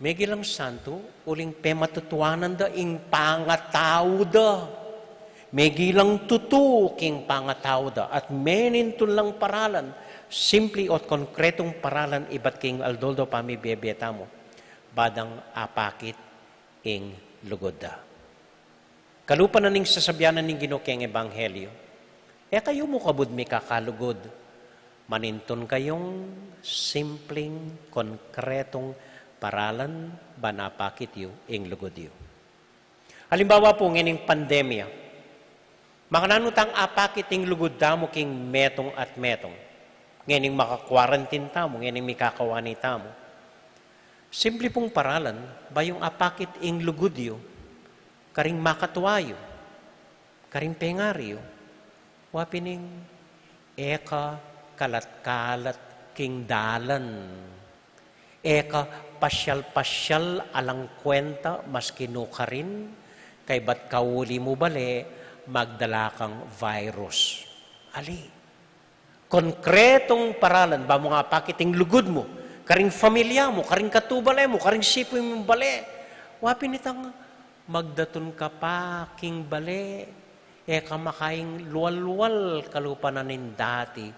Megi lang santo, uling pematutuanan da ing pangatau da. Megi lang tutu king pangatau da, at menintun lang paralan, simpli at konkretung paralan ibat king aldo-aldo pamibie-bie tamu, ba dang apakit ing lugud da. Kalupa na ning sasabian na ning Ginu keng ebanghelyo, e kayu mu kabud mikakalugud, manintun kayung simpling, konkretung paralan ban apakit yu ing lugud yu. Alimbawa pu, ngening pandemya, makananu tang apakit ing lugud tamu king metung at metung? Ngening maka-quarantine tamu, ngening mikakawani tamu. Simpli pung paralan, ba yung apakit ing lugud yu karing makatua yu, karing pengari yu, wa pin ing e ka kalat-kalat king dalan. E ka pasyal-pasyal alang kwenta maski nu karin, kaybat kauli mu bale, magdala kang virus. Ali. Konkretung paralan, ba mung apakit ing lugud mu, karing pamilya mu, karing katubale mu, karing sipu mung bale. Wa pin itang magdatun ka pa king bale, e ka makaing lual-lual kalupa na ning dati,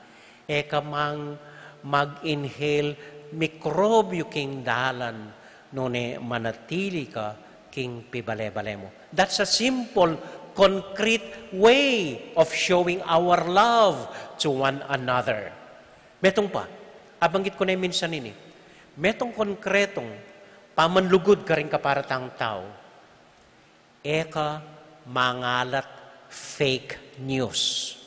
e ka mang mag-inhale mikrobyu king dalan, nune manatili ka king pibale-bale mu. That's a simple, concrete way of showing our love to one another. Metung pa, abanggit ku ne minsan ini, metung konkretung pamanlugud karing kaparatang tau, e ka mangalat fake news.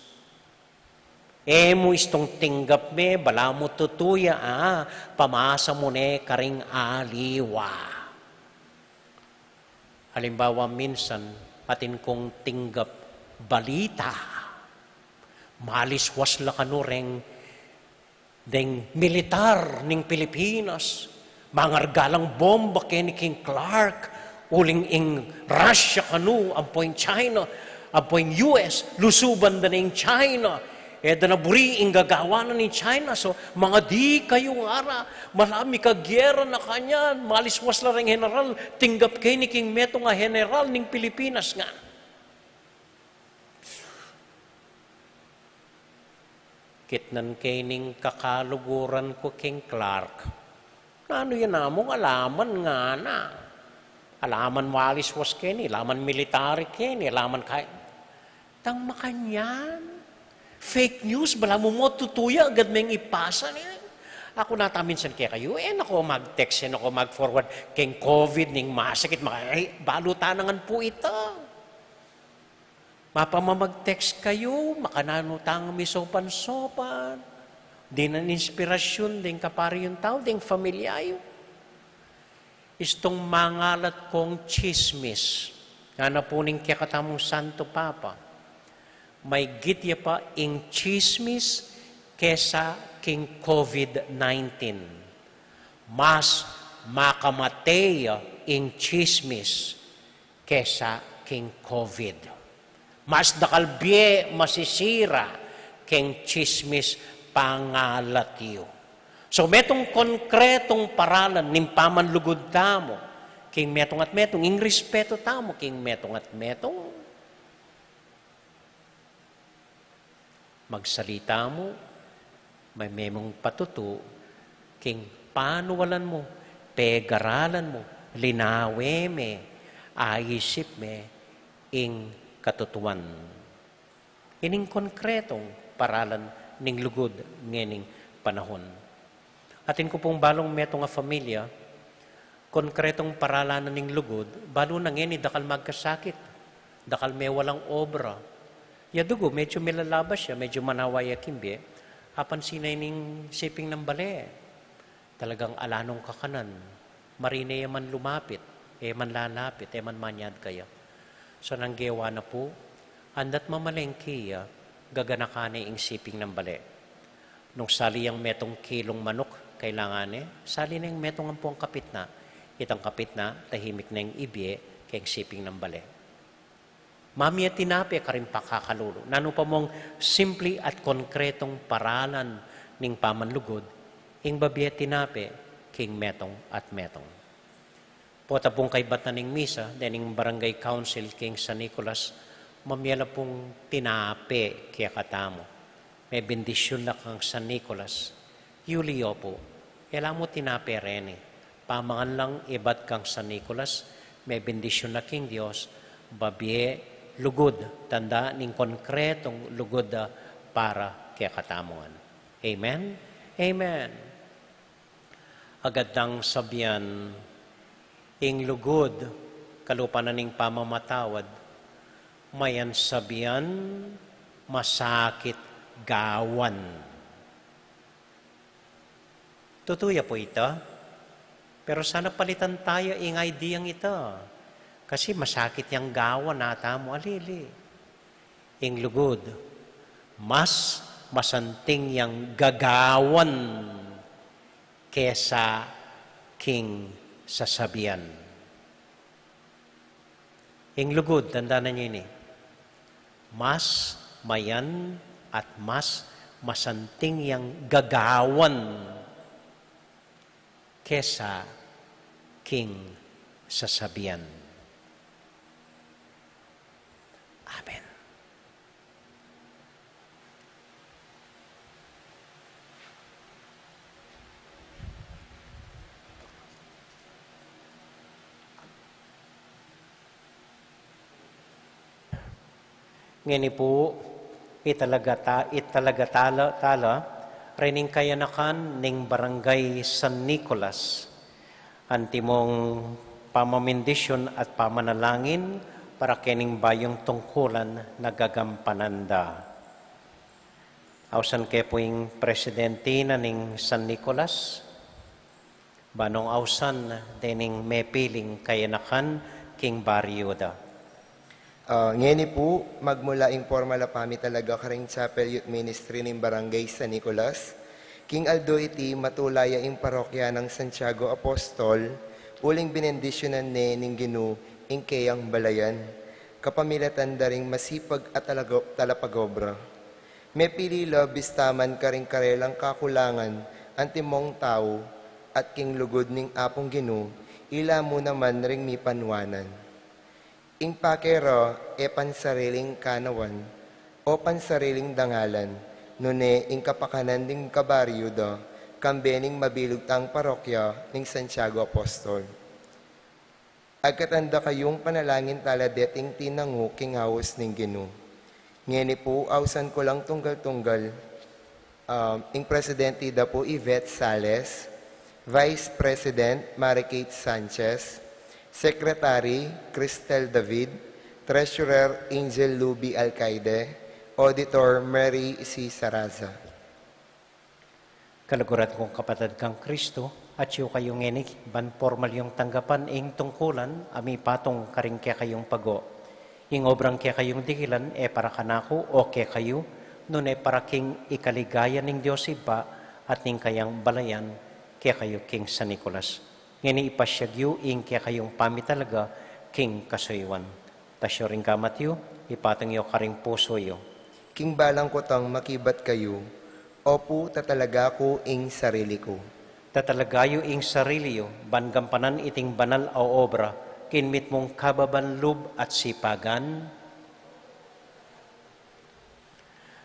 E mu istung tinggap me, balamu tutu ya, a, pamasa mu ne karing aliwa. Alimbawa, minsan atin kung tinggap balita, maliswas la kanu reng deng militar ning Pilipinas, mangarga lang bomba keni king Clark, uling ing Russia kanu ampo ing China, ampo ing U S, lusuban da na ing China. E da na buri ing gagawan na ning China. So, mangadi kayu ngara, mala mikagyera na kanyan, maliswas la reng general, tinggap keni king metung a general ning Pilipinas ngan. Kitnan ke ning kakaluguran ku king Clark. Nanu ya namung alaman ngana? Alaman maliswas keni, alaman military keni, alaman kay-, tang makanyan. Fake news, balamu mo tutu ya, agad meng ipasa ne. Aku nata minsan kekayu, e na ko mag-text, e na ko mag-forward keng COVID, ning masakit, maka-, ay, balu ta na ngan pu ita. Mapamamag-text kayu, makananu tang misopan-sopan. Dinan inspirasyun deng kapari yung tau, deng familia yu. Istung mangalat kong tsismis. Ngana pu ning kekatamung Santo Papa, maigit ya pa ing tsismis kesa king COVID nineteen. Mas makamate ya ing tsismis kesa king COVID. Mas dakal bie masisira keng tsismis pangalat yu. So, metung konkretung paralan ning pamanlugud tamu king metung at metung, ing respeto tamu king metung at metung. Magsalita mu, me mung patutu, king panualan mu, pegaralan mu, linawe me, aisip me, ing katutuan. Ining konkretung paralan ning lugud ngening panahun. Atin ku pung balung metung a familia, konkretung paralan na ning lugud, balu na ngeni dakal magkasakit, dakal mewalang obra. Ya dugu, medyo milalabas ya, medyo manawa ya king bie, apansin na ining siping nang bale. Talagang ala nung kakanan, marine ya man lumapit, e man lalapit, e man manyad kaya. So, nang gewa na pu, andat mamalengki ya, gaganakan ne ing siping nang bale. Nung sali yang metung kilung manuk, kailangan ne, sali ne ing metung ampong kapitna, itang kapitna, tahimik neng ibie, keng siping nang bale. Mamie tinape karing pakakalulu. Nanu pa mung simpli at konkretung paralan ning pamanlugud, ing babie tinape, king metung at metung. Pota pung kaybat na ning misa, dening Barangay Council king San Nicolas, mamie la pung tinape kekatamu. Mebendisyun na kang San Nicolas. Yuli yo pu, e la mu tinape reni. Pamangan lang ibat kang San Nicolas, mebendisyun na king Dios, babie lugud, tanda ning konkretung lugud da para kekatamu ngan. Amen? Amen. Agad dang sabian, ing lugud, kalupa na ning pamamatawad, mayan sabian, masakit gawan. Tutu ya pu ita, pero sana palitan taya ing idea yang ita. Kasi masakit yang gawan, natamu, alili. Ing lugud, mas masanting yang gagawan kesa king sasabian. Ing lugud, tandanan yu ini, mas mayan at mas masanting yang gagawan kesa king sasabian. Amen. Ngeni pu, italaga ta-, italaga tala, tala, rening kayanakan ning Barangay San Nicolas. Antimong pamamindisyun at pamanalangin para kening bayung tungkulan na gagampanan da. Ausan ke pu ing presidente na ning San Nicolas, banong ausan dening mepiling kayanakan king baryu da. Ah, ngeni pu, magmula ing pormal a pamitalaga karing Chapel Youth Ministry ning Barangay San Nicolas, king aldo iti matula ya ing parokya nang Santiago Apostol, uling binendisyunan ne ning Ginu ing keyang balayan, kapamilatan da ring masipag a talago-, talapagobra. Mepili la bista man karing karelang kakulangan antimong tau, at king lugud ning Apung Ginu, ila mu naman ring mipanwanan. Ing pake ra e pansariling kanawan o pansariling dangalan, nune ing kapakanan ning kabaryu da, kambe ning mabilug tang parokya ning Santiago Apostol. Agkatan da kayung panalangin tala deting tinangu king aus ning Ginu. Ngeni pu, ausan ku lang tunggal-tunggal, um, ing Presidenti Dapu Yvette Sales, Vice President Mary Kate Sanchez, Secretary Cristel David, Treasurer Angel Luby Alcaide, Auditor Mary C. Saraza. Kaluguran kung kapatad kang Kristo, atyu kayu ngeni ban pormal yung tanggapan ing tungkulan a mipatung karing kekayung pago. Ing obrang kekayung dikilan e para kanaku o kekayu, nune para king ikaligaya ning Dios Ibpa at ning kayang balayan kekayu king San Nicolas. Ngeni ipasyag yu ing kekayung pamitalaga king kasuyuan. Tasyo ring gamat yu, ipatung yu karing pusu yu. King balang kutang makibat kayu, opu, tatalaga ku ing sarili ku. Tatalaga yu ing sarili yu, ban gampanan iting banal a obra, king mitmung kababan lub at sipagan.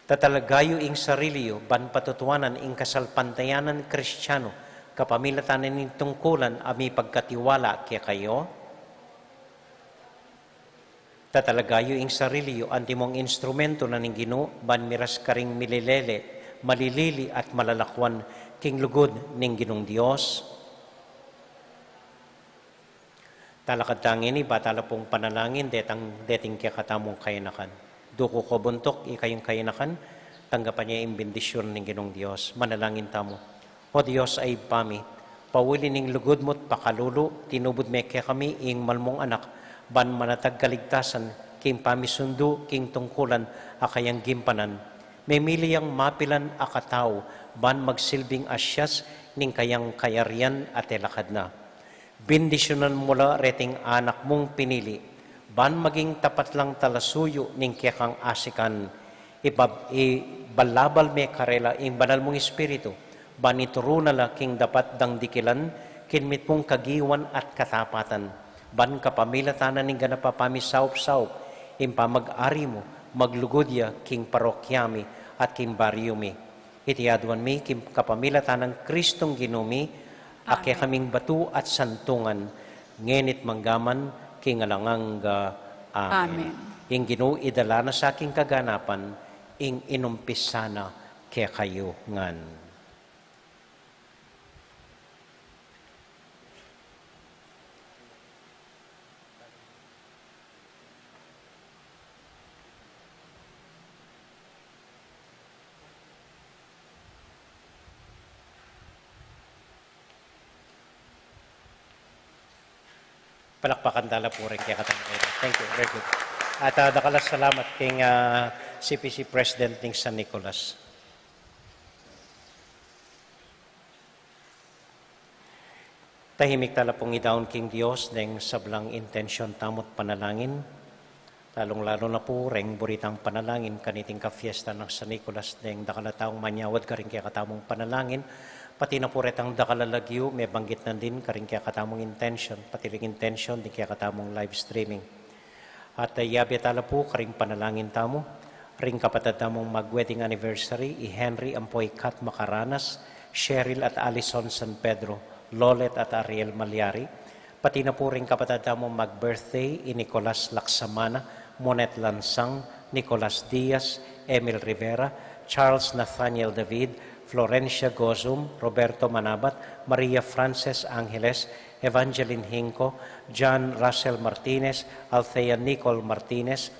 Tatalaga yu ing sarili yu, ban patutuanan ing kasalpantayanan Kristiano, kapamilatan ning tungkulan a mipagkatiwala kekayu. Tatalaga yu ing sarili yu antimong instrumento na ning Ginu, ban miras karing mililele, malilili at malalakuan king lugud ning Ginung Dios. Talakad ta ngeni, ba tala pung panalangin detang, deting kekatamung kayanakan. Duku ku buntuk, ikayung kayanakan, tanggapan ye ing bendisyun ning Ginung Dios. Manalangin tamu. O Dios a Ibpa mi, pauli ning lugud mu't pakalulu, tinubud me kekami ing malmung anak, ban manatag kaligtasan, king pamisundu, king tungkulan a kayang gimpanan. Memili yang mapilan a katau, ban magsilbing asyas ning kayang kayarian a telakad na. Bendisyunan mu la reting anak mung pinili, ban maging tapat lang talasuyu ning kekang asikan. Ibab-, ibalabal me karela ing banal mung Espiritu, ban ituru na la king dapat dang dikilan, king mitmung kagiwan at katapatan, ban kapamilatan na ning ganap a pamisaup-saup, ing pamag-ari mu, maglugud ya king parokya mi at king baryu mi. Iti aduan mi king kapamilatan nang Kristong Ginu mi, a kekaming batu at santungan, ngeni't manggaman king alang angga. Amen. Amen. Ing Ginu idala na sa king kaganapan, ing inumpisa na kekayu ngan. Palakpakan tala pu ring kekatang. Thank you. Very good. At, ah, dakal a salamat king, ah, C P C President ning San Nicolas. Tahimik tala pung idaun king Dios deng sablang intensyon tamu't panalangin. Lalung-lalu na pu reng buritang panalangin kaniting kafiesta nang San Nicolas, deng dakal a taung manyawad karing kekatamung panalangin, pati na pu retang dakal a lagyu mebanggit na din karing kekatamung intensyon, pati ring intensyon ding kekatamung live streaming. At, ah, yabe tala pu karing panalangin tamu, ring kapatad tamung mag-wedding anniversary, i Henry ampo i Kat Macaranas, Cheryl at Alison San Pedro, Lolet at Ariel Malyari, pati na pu ring kapatad tamung mag-birthday, i Nicolas Laksamana, Monet Lansang, Nicolas Diaz, Emil Rivera, Charles Nathaniel David, Florencia Gozum, Roberto Manabat, Maria Frances Angeles, Evangeline Hinco, John Russell Martinez, Althea Nicole Martinez,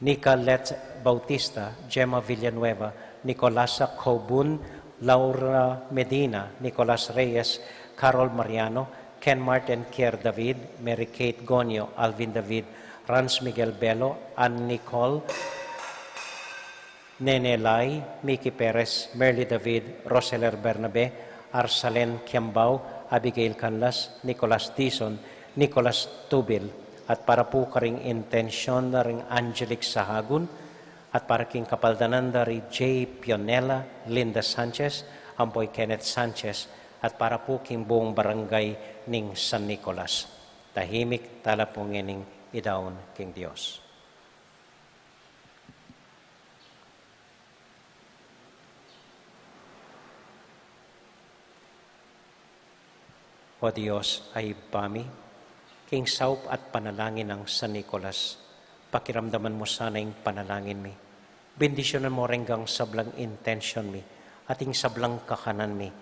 Nicolette Bautista, Gemma Villanueva, Nicolasa Cobun, Laura Medina, Nicolas Reyes, Carol Mariano, Ken Martin, Kier David, Mary Kate Gonyo, Alvin David, Rans Miguel Bello, Ann Nicole, Nene Lai, Mickey Perez, Merly David, Roseler Bernabe, Arsalen Kiambao, Abigail Canlas, Nicolas Dizon, Nicolas Tubil, at para pu karing intensyon na ring Angelic Sahagun, at para king kapaldanan da ri J Pionela, Linda Sanchez, ampo i Kenneth Sanchez, at para pu king buong barangay ning San Nicolas. Tahimik tala pu ngening idaun king Dios. O Dios a Ibpa mi, king saup at panalangin nang San Nicolas, Pakiramdaman mu sana ing panalangin mi. Bendisyunan mu reng sablang intensyon mi at ing sablang kakanan mi.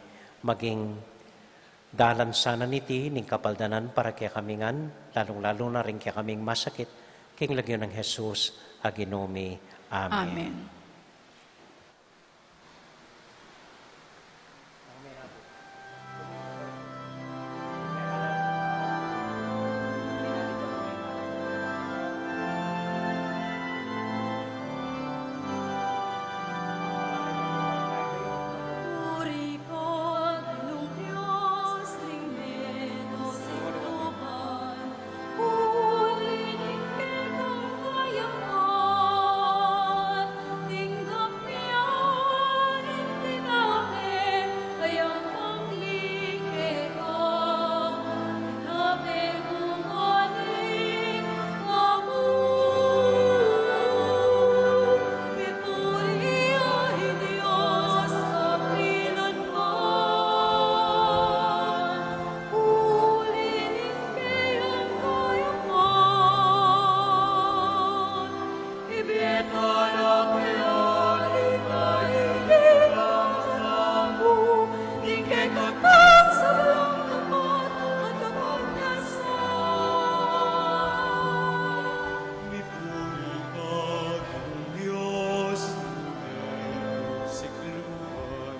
Maging dalan sana niti ning kapaldanan para kekami ngan, lalung-lalu na ring kekaming masakit, king lagyu nang Jesus a Ginu mi. Amen. Amen. Mipuri ka, Ginu Dios ning sikluan.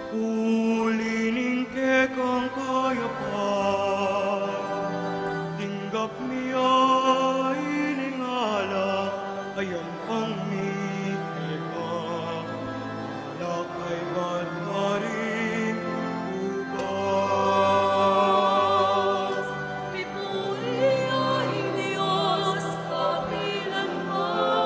Uli ning kekang kayapan, tinggap mi ya ining alak a yampang mi keka, alak a ibat karing ubas. Mipuri ya ing Dios kapilan man.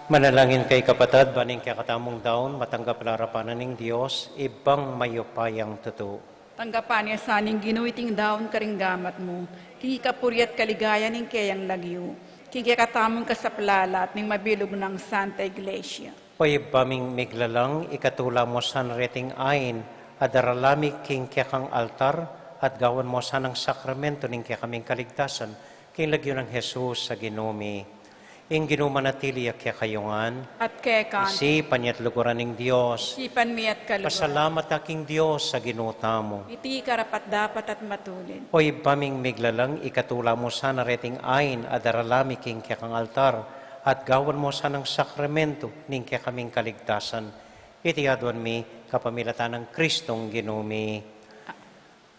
Manalangin kayu kapatad, ban ing kekatamung daun matanggap la arapan na ning Dios, Ibpang mayupayang tutu. Tanggapan na sa ning Ginu iting daun karing gamat mu, king ikapuri at kaligayan ning keyang lagyu, king kekatamung kasaplalan at ning mabilug nang Santa Iglesia. O Ibpa ming miglalang, ikatula mu sana reting ain a darala mi king kekang altar, at gawan mu sanang sakramento ning kekaming kaligtasan, king lagyu nang Jesus a Ginu mi. Ing Ginu manatili ya kekayu ngan. At keka. Isipan ya at luguran ning Dios. Isipan mi at kaluguran. Pasalamat ta king Dios a Ginu tamu. Iti karapat-dapat at matulid. O Ibpa ming miglalang, ikatula mu sana reting ain a darala mi king kekang altar, at gawan mu sanang sakramento ning kekaming kaligtasan. Iti aduan mi kapamilatan nang Kristong Ginu mi.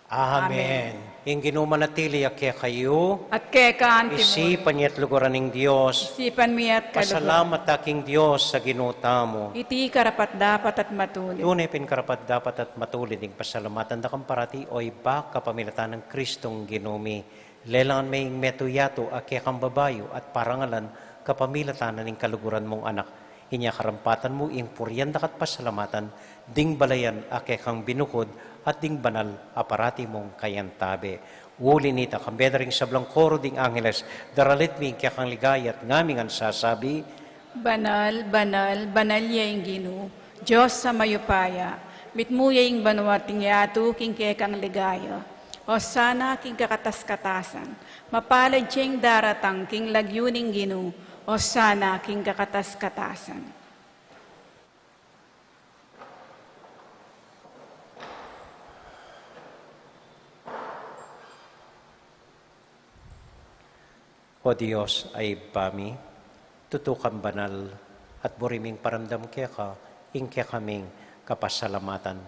Amen. Amen. Ing Ginu manatili ya kekayu. At keka antimu. Isipan ya at luguran ning Dios. Isipan mi at kaluguran. Pasalamat ta king Dios a Ginu tamu. Iti karapat-dapat at matulid. Tune pin karapat-dapat at matulid ing pasalamatan da kang parati, o Ibpa, kapamilatan nang Kristong Ginu mi. Lelangan me ing metung yatu a kekang babayu at parangalan kapamilatan na ning kaluguran mung anak. Inya karampatan mu ing purian da ka at pasalamatan, ding balayan a kekang binukud at ding banal a parati mung kayantabe. Uli nita, kambe da ring sablang koro ding angeles, daralit mi ing kekang ligaya at ngaming ngan sasabi, Banal, banal, banal ya ing Ginu, Dios a mayupaya, mitmu ya ing banua at ing yatu king kekang ligaya. Osana king kakatas-katasan. Mapalad ya ing daratang king lagyu ning Ginu. Osana king kakatas-katasan. O Dios a Ibpa mi, tutu kang banal, at buri ming paramdam keka ing kekaming kapasalamatan.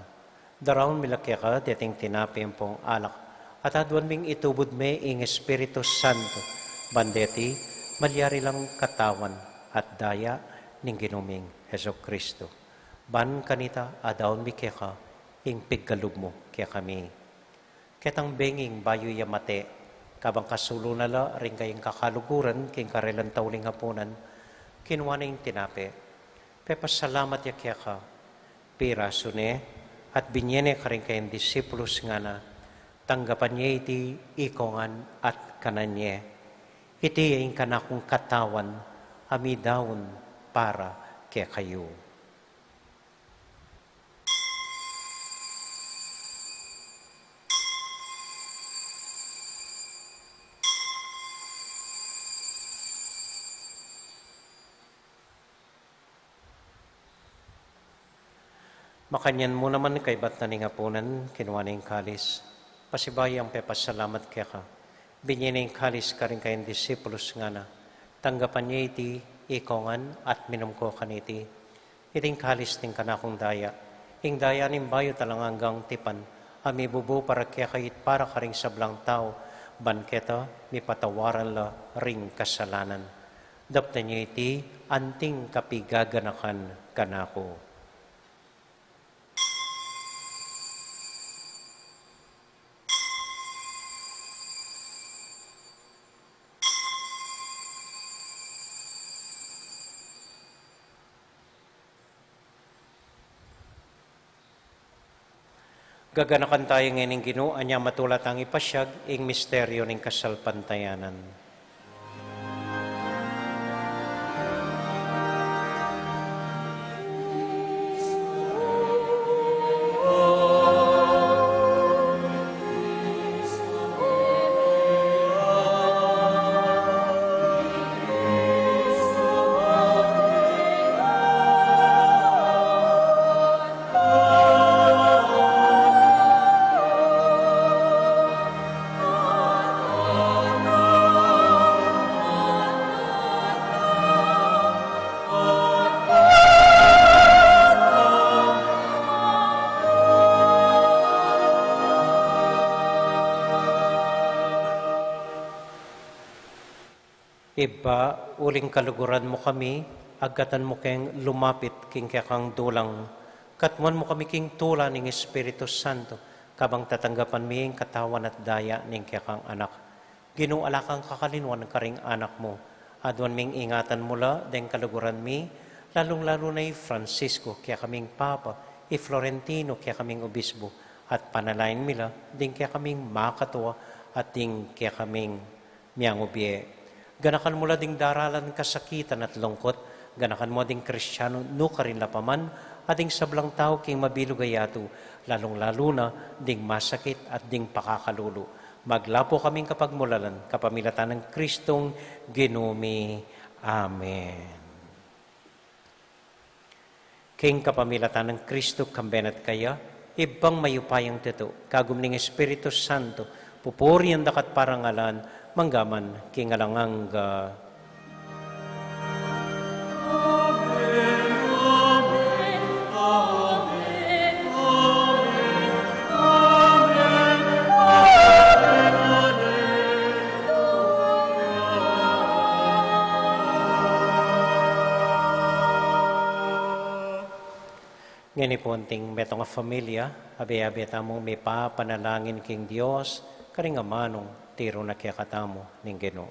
Daraun mi la keka deting tinape ampong alak, at aduan ming itubud me ing Espiritu Santo, ban deti malyari lang katawan at daya ning Ginu ming Jesucristo. Ban kanita, adaun mi keka ing pigkalub mu kekami. Ketang bengi, bayu ya mate, kabang kasulu na la ring kayang kakaluguran king karelang tauling apunan, kinua ne ing tinape, pepasalamat ya keka, pirasu ne, at binye ne karing kayang disipulus, ngana, tanggapan ye iti ikongan at kanan ye. Iti ya ing kanakung katawan, a midaun para kekayu. Makanyan mu naman, kaybat na ning apunan, kinua ne ing kalis, pasibayu yang pepasalamat keka, binye ne ing kalis karing kayang disipulus, ngana, tanggapan ye iti ikongan at minum ko kaniti. Iti ing kalis ning kanakung daya, ing daya ning bayu at alang anggang tipan, a mibubu para kekayu at para karing sablang tau, ban keta mipatawaran la ring kasalanan. Daptan ye iti anting kapigaganakan kanaku. Gaganakan tayu ngeni ning Ginu, anya matula tang ipasyag ing misteryu ning kasalpantayanan. Ibpa, uling kaluguran mu kami, agkatan mu keng lumapit king kekang dulang. Katmuan mu kami king tula ning Espiritu Santo, kabang tatanggapan mi ing katawan at daya ning kekang Anak. Ginu, ala kang kakalinuan karing anak mu. Aduan ming ingatan mu la deng kaluguran mi, lalung-lalu na i Francisco, kekaming Papa, i Florentino, kekaming Obispo, at panalangin mi la ding kekaming makatua at ding kekaming miangubie. Ganakan mu la ding daralan kasakitan at lungkut, ganakan mu ding Kristiano nukarin la pa man, at ding sablang tau king mabilug a yatu, lalung-lalu na ding masakit at ding pakakalulu. Maglapu kaming kapagmulalan, kapamilatan nang Kristong Ginu mi. Amen. King kapamilatan nang Kristo, kambe na at kaya, Ibpang mayupayang tutu, kagum ning Espiritu Santo, pupurian da ka at parangalan, mangga man king alang angga. Ngeni pu, anting metung a familia, abe-abe tamung mipapanalangin king Dios, karing amanung tiru na kekatamu ning Ginu.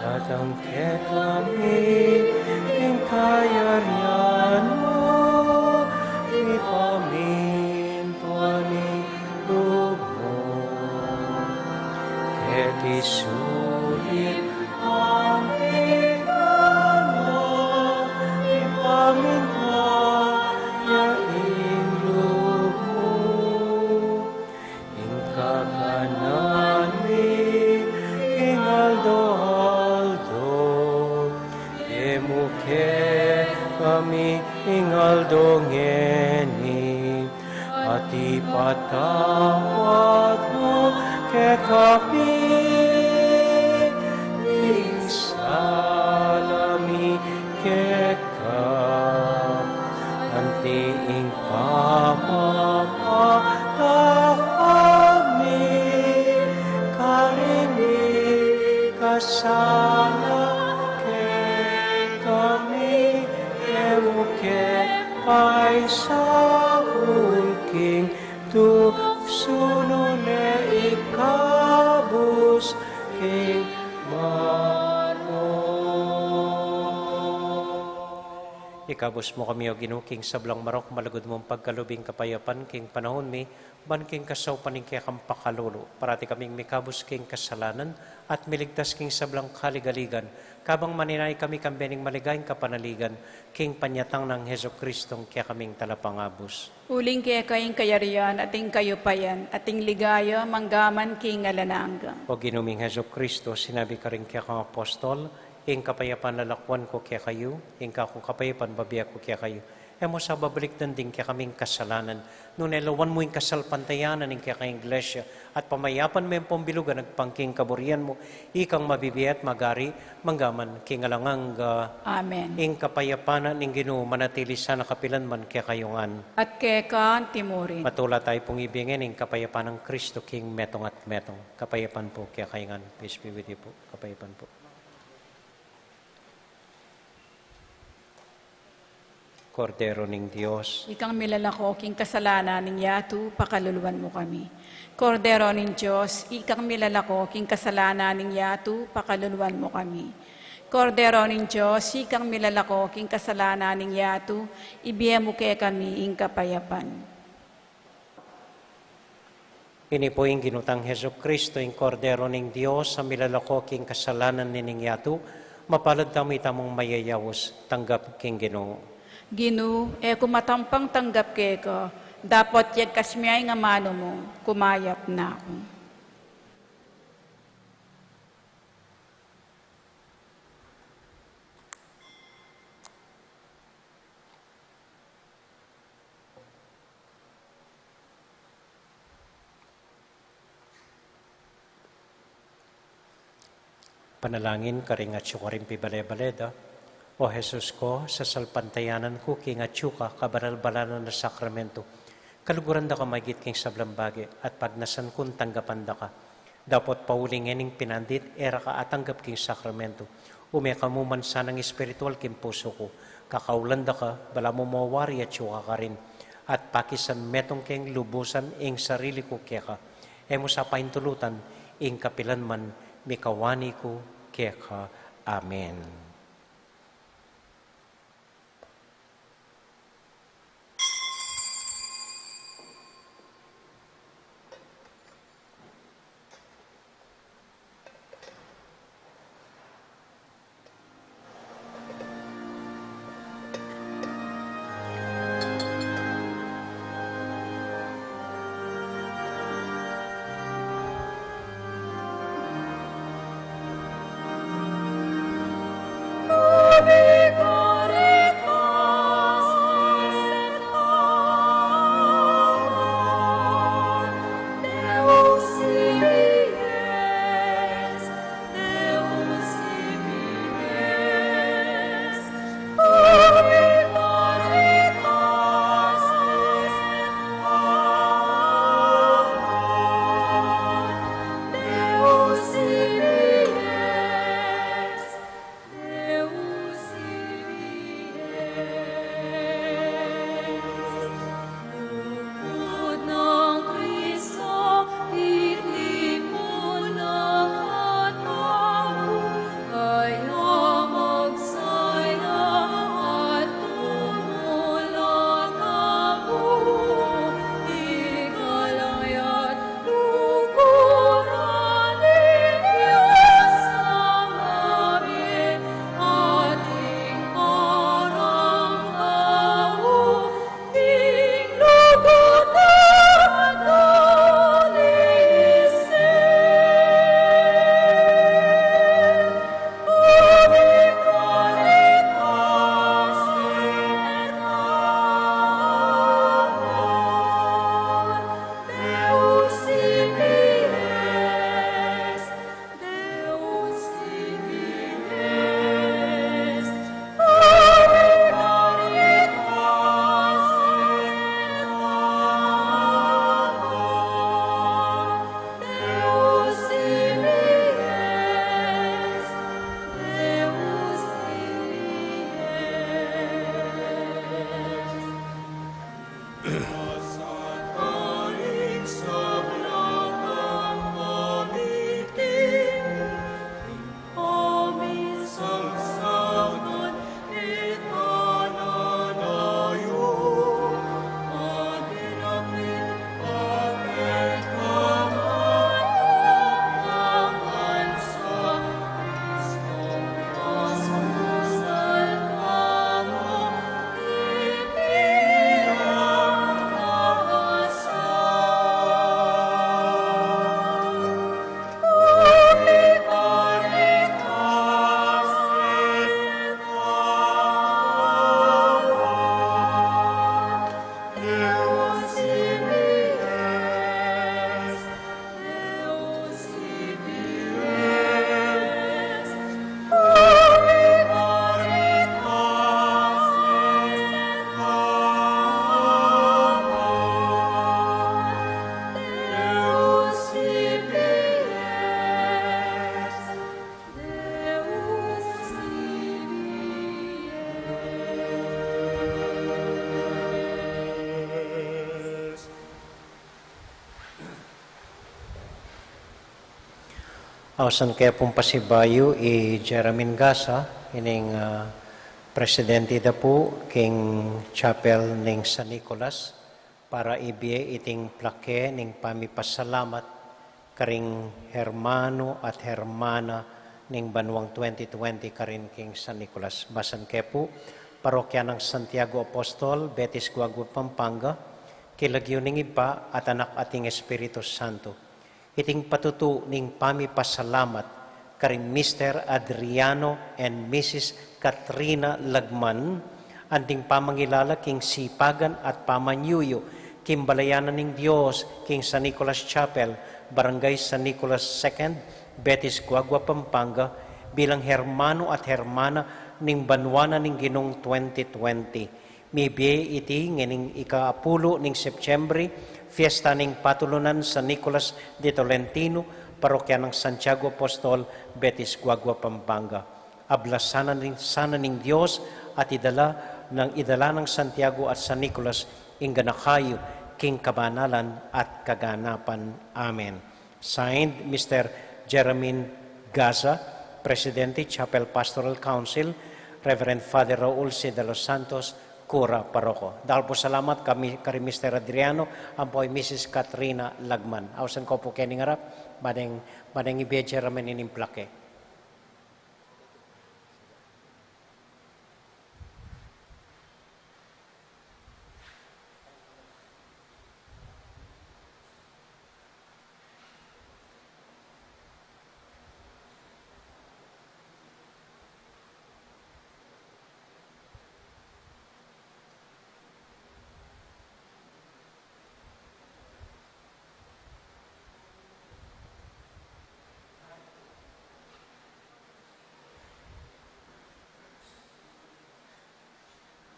Datang kekami ing kayarian mu, mipamintuan ing lub mu. Keti sulip anti ka na, mipamintuan ya ing lub mu. Ing kakanan mi king aldo-aldo, ngeni, at ipatawad mu kekami ing sala mi keka, anti ing pamamatawad mi karing mikasala kekami, e mu ke paisaul king tuksu, nune ikabus king marok. Ikabus mu kami, O Ginu, king sablang marok, malugud mung pagkalub ing kapayapan king panaun mi, ban king kasaupan ning kekang pakalulu, parati kaming mikabus king kasalanan at miligtas king sablang kaligaligan, kabang maninaya kami kambe ning maligayang kapanaligan king panyatang nang Jesucristong kekaming Talapangabus. Uling keka ing kayarian, at ing kayupayan, at ing ligaya, manggaman king alang angga. O Ginu ming Jesucristo, sinabi karing kekang apostol, ing kapayapan lalakwan ku kekayu, ing kakung kapayapan bibie ku kekayu. E mu sa babalikdan ding kekaming kasalanan, nune lawan mu ing kasalpantayanan ning kekang Iglesia, at pamayapan me ampong bilugan agpang king kaburian mu, ikang mabibie at magari, manggaman king alang angga. Amen. Ing kapayapan ning Ginu manatili sana kapilanman kekayu ngan. At keka anti murin. Matula tayu pung ibie ngeni ing kapayapan nang Kristo king metung at metung. Kapayapan pu kekayu ngan. Peace be with you po. Kapayapan pu. Kordero ning Dios. Ikang milalako king kasalanan ning yatu, pakaluluan mu kami. Kordero ning Dios, ikang milalako king kasalanan ning yatu, pakaluluan mu kami. Kordero ning Dios, ikang milalako king kasalanan ning yatu, ibie mu kekami ing kapayapan. Ini pu ing Ginu tang Jesucristo, ing Kordero ning Dios, a milalako king kasalanan ning yatu. Mapalad tamu itamung mayayaus, tanggap king Ginu. Ginu, e ku matampang tanggap keka, dapot yagkas mu ya ing amanu mu, kumayap na ku. Panalangin karing atyu karing pibale-bale da. O Jesus ku, sasalpantayanan ku king atyu ka kabanal-banalan a sakramento. Kaluguran da ka maigit king sablang bage, at pagnasan kung tanggapan da ka. Dapot pauli ngening pinandit, e ra ka atanggap king sakramento. Ume ka mu man sanang espiritual king pusu ku. Kakaulan da ka, balamu mawari atyu ka karin. At pakisan metung keng lubusan ing sarili ku keka. E mu sa paintulutan, ing kapilanman mikawani ku keka. Amen. Ausan ke pung pasibayu i Jeremy Gasa, ining, ah, presidente da pu king chapel ning San Nicolas, para ibie iting plake ning pamipasalamat karing hermanu at hermana ning banuang twenty twenty karin king San Nicolas. Basan ke pu, Parokya nang Santiago Apostol, Betis Guagua, Pampanga, king lagyu ning Ibpa at Anak at ning Espiritu Santo. Iting patutu ning pamipasalamat karing Mister Adriano and Missus Katrina Lagman, anting pamangilala king sipagan at pamanyuyu king balayan na ning Dios king San Nicolas Chapel, Barangay San Nicolas Second, Betis Guagua, Pampanga, bilang hermanu at hermana ning banua na ning Ginung twenty twenty. Mibie iti ngening ikapulu ning Setyembre, fiesta ning patulunan San Nicolas de Tolentino, Parokya nang Santiago Apostol, Betis Guagua, Pampanga. Ablasan na ning, sana ning Dios at idala nang, idala nang Santiago at San Nicolas ing ganaka yu king kabanalan at kaganapan. Amen. Signed, Mister Jeremy Gaza, Presidente, Chapel Pastoral Council, Reverend Father Raul C. de los Santos, Kura Paroko. Dakal pu salamat kami, kari Mister Adriano, ampo i Missus Katrina Lagman. Ausan ko pu keni ngarap, maneng, maneng ibie Jeremy ining plake.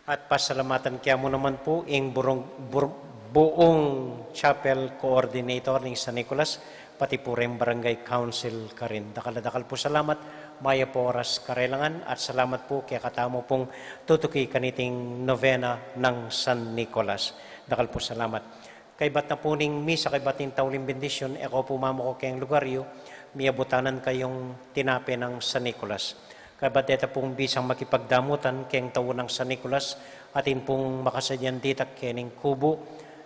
At pasalamatan ke mu naman pu ing burung, bur-, buung chapel coordinator ning San Nicolas, pati pu reng barangay council karin. Dakal a dakal pu salamat, mayap a oras karelangan, at salamat pu kekatamu pung tutuki kaniting novena nang San Nicolas. Dakal pu salamat. Kaybat na pu ning misa, kaybat ning tauling bendisyun, e ko pu mamuko keng lugar yu, miabutanan kayung tinape nang San Nicolas. Kaybat deta pung bisang makipagdamutan keng tau nang San Nicolas, atin pung makasadyan dita kening kubu,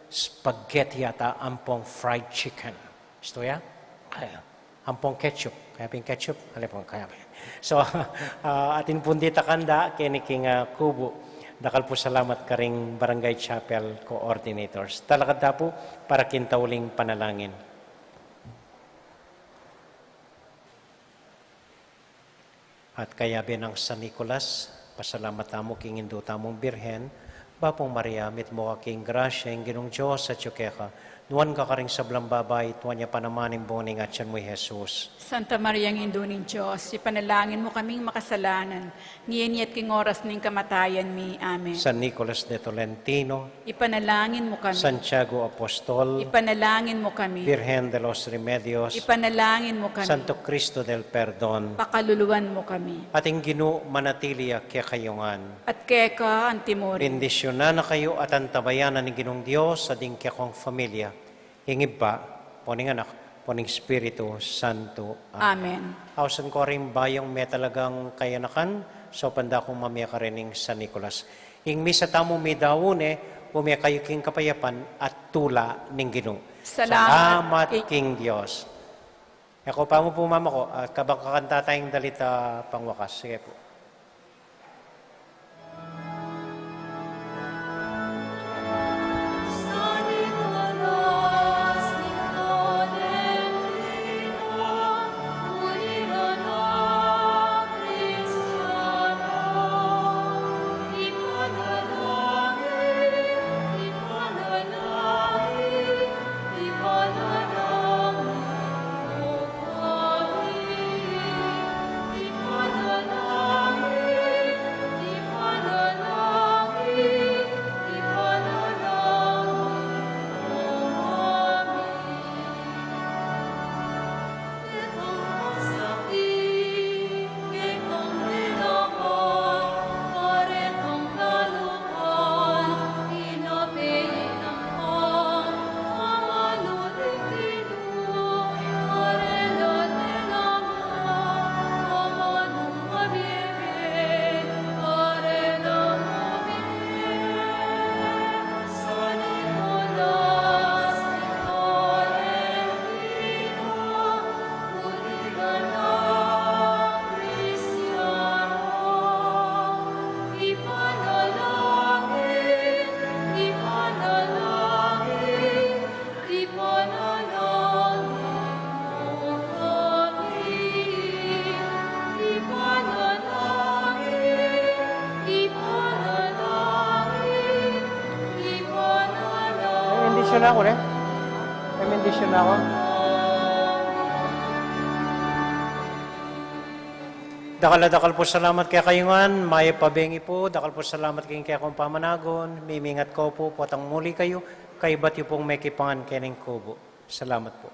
spaghetti at ampong fried chicken. Isto ya? Kaya. Ampong ketchup. Kaya pin ketchup? Kaya pin, kaya pin. So, ah, atin pun dita kanda, keni king, ah, kubu. Dakal pu salamat karing Barangay Chapel Coordinators. Talakad ta pu para king tauling panalangin. At kayabe nang San Nicolas, pasalamat tamu king Indu tamung Birhen, Bapung Maria, mitmu ka king grasya, ing Ginung Dios atyu keka, Nuan ka karing sablang babai, at nuan ya pa naman ing bunga ning atian mu, i Jesus. Santa Maria, Indu ning Dios, ipanalangin mu kaming makasalanan, ngeni at king oras ning kamatayan mi. Amen. San Nicolas de Tolentino, ipanalangin mu kami. Santiago Apostol, ipanalangin mu kami. Virgen de los Remedios, ipanalangin mu kami. Santo Cristo del Perdon, pakaluluan mu kami. At ing Ginu manatili ya kekayu ngan. At keka antimurin. Bendisyunan na kayu at antabayanan ning Ginung Dios, at ing kekong familia, ing Ibpa, ampo ning Anak, ampo ning Espiritu Santo. Amen. Amen. Ausan ko ring bayung me talagang kayanakan, so panda kung mamie karin ning San Nicolas. Ing misa tamu midaun ne, bumie kayu king kapayapan at tula ning Ginu. Salamat. Salamat king, king Dios. E ko pa mu pu, mama ko, at kabang kakanta tayung dalit a pangwakas. Sige pu. Bendisyonan ku ne. Bendisyonan ku. Dakal a dakal pu salamat kekayu ngan, mayap a bengi pu, dakal pu salamat king kekong pamanagun, mimingat ko pu, potang muli kayu, kaybat yu pung mekipangan kening kubu. Salamat pu.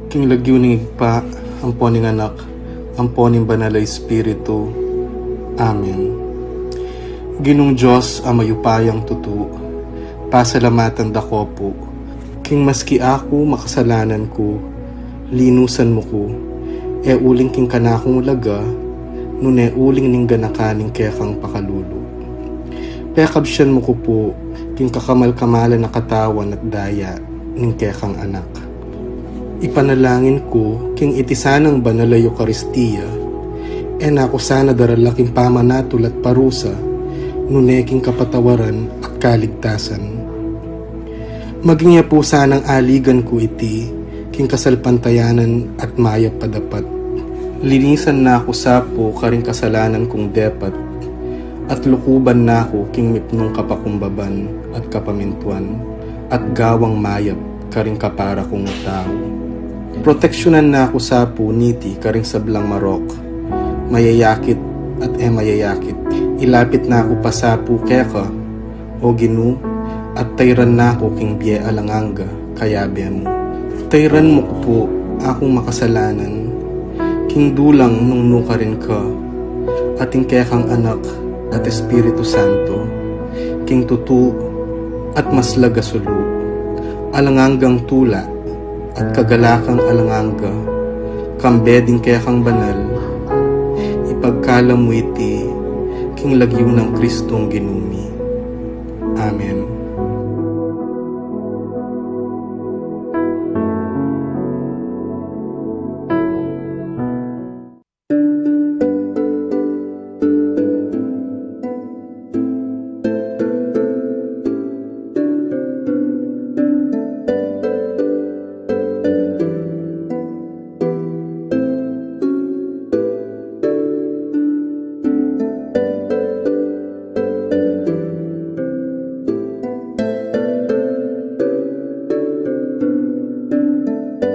King lagyu ning Ibpa, ampo ning Anak, ampo ning Banal a Espiritu. Amen. Ginung Dios a mayupayang tutu, pasalamatan da ko pu, king maski aku makasalanan ku, linusan mu ku, e uling king kanakung ulaga, nune uling ning ganakan ning kekang pakalulu. Pekabsian mu ku pu, king kakamal-kamalan a katawan at daya ning kekang Anak. Ipanalangin ku, king iti sanang banal a Eukaristia, e na ku sana darala king pamanatul at parusa, nune king kapatawaran at kaligtasan. Maging ya pu sanang aligan ku iti, king kasalpantayanan at mayap a dapat. Linisan na ku sa pu karing kasalanan kung depat, at lukuban na ku king mipnung kapakumbaban at kapamintuan, at gawang mayap karing kapara kung tau. Proteksyonan na ku sa pu niti karing sablang marok, mayayakit at e mayayakit. Ilapit na ku pa sa pu keka, O Ginu, at tayran na ku king bie alang angga, kayabe mu. Tayran mu ku pu akung makasalanan, king dulang nung nukarin ka, at ing kekang Anak at Espiritu Santo, king tutu at maslag a sulu, alang anggang tula, at kagalakang alang angga, kambe ding kekang banal, ipagkalam mu iti, king lagyu nang Kristong Ginu mi. Amen.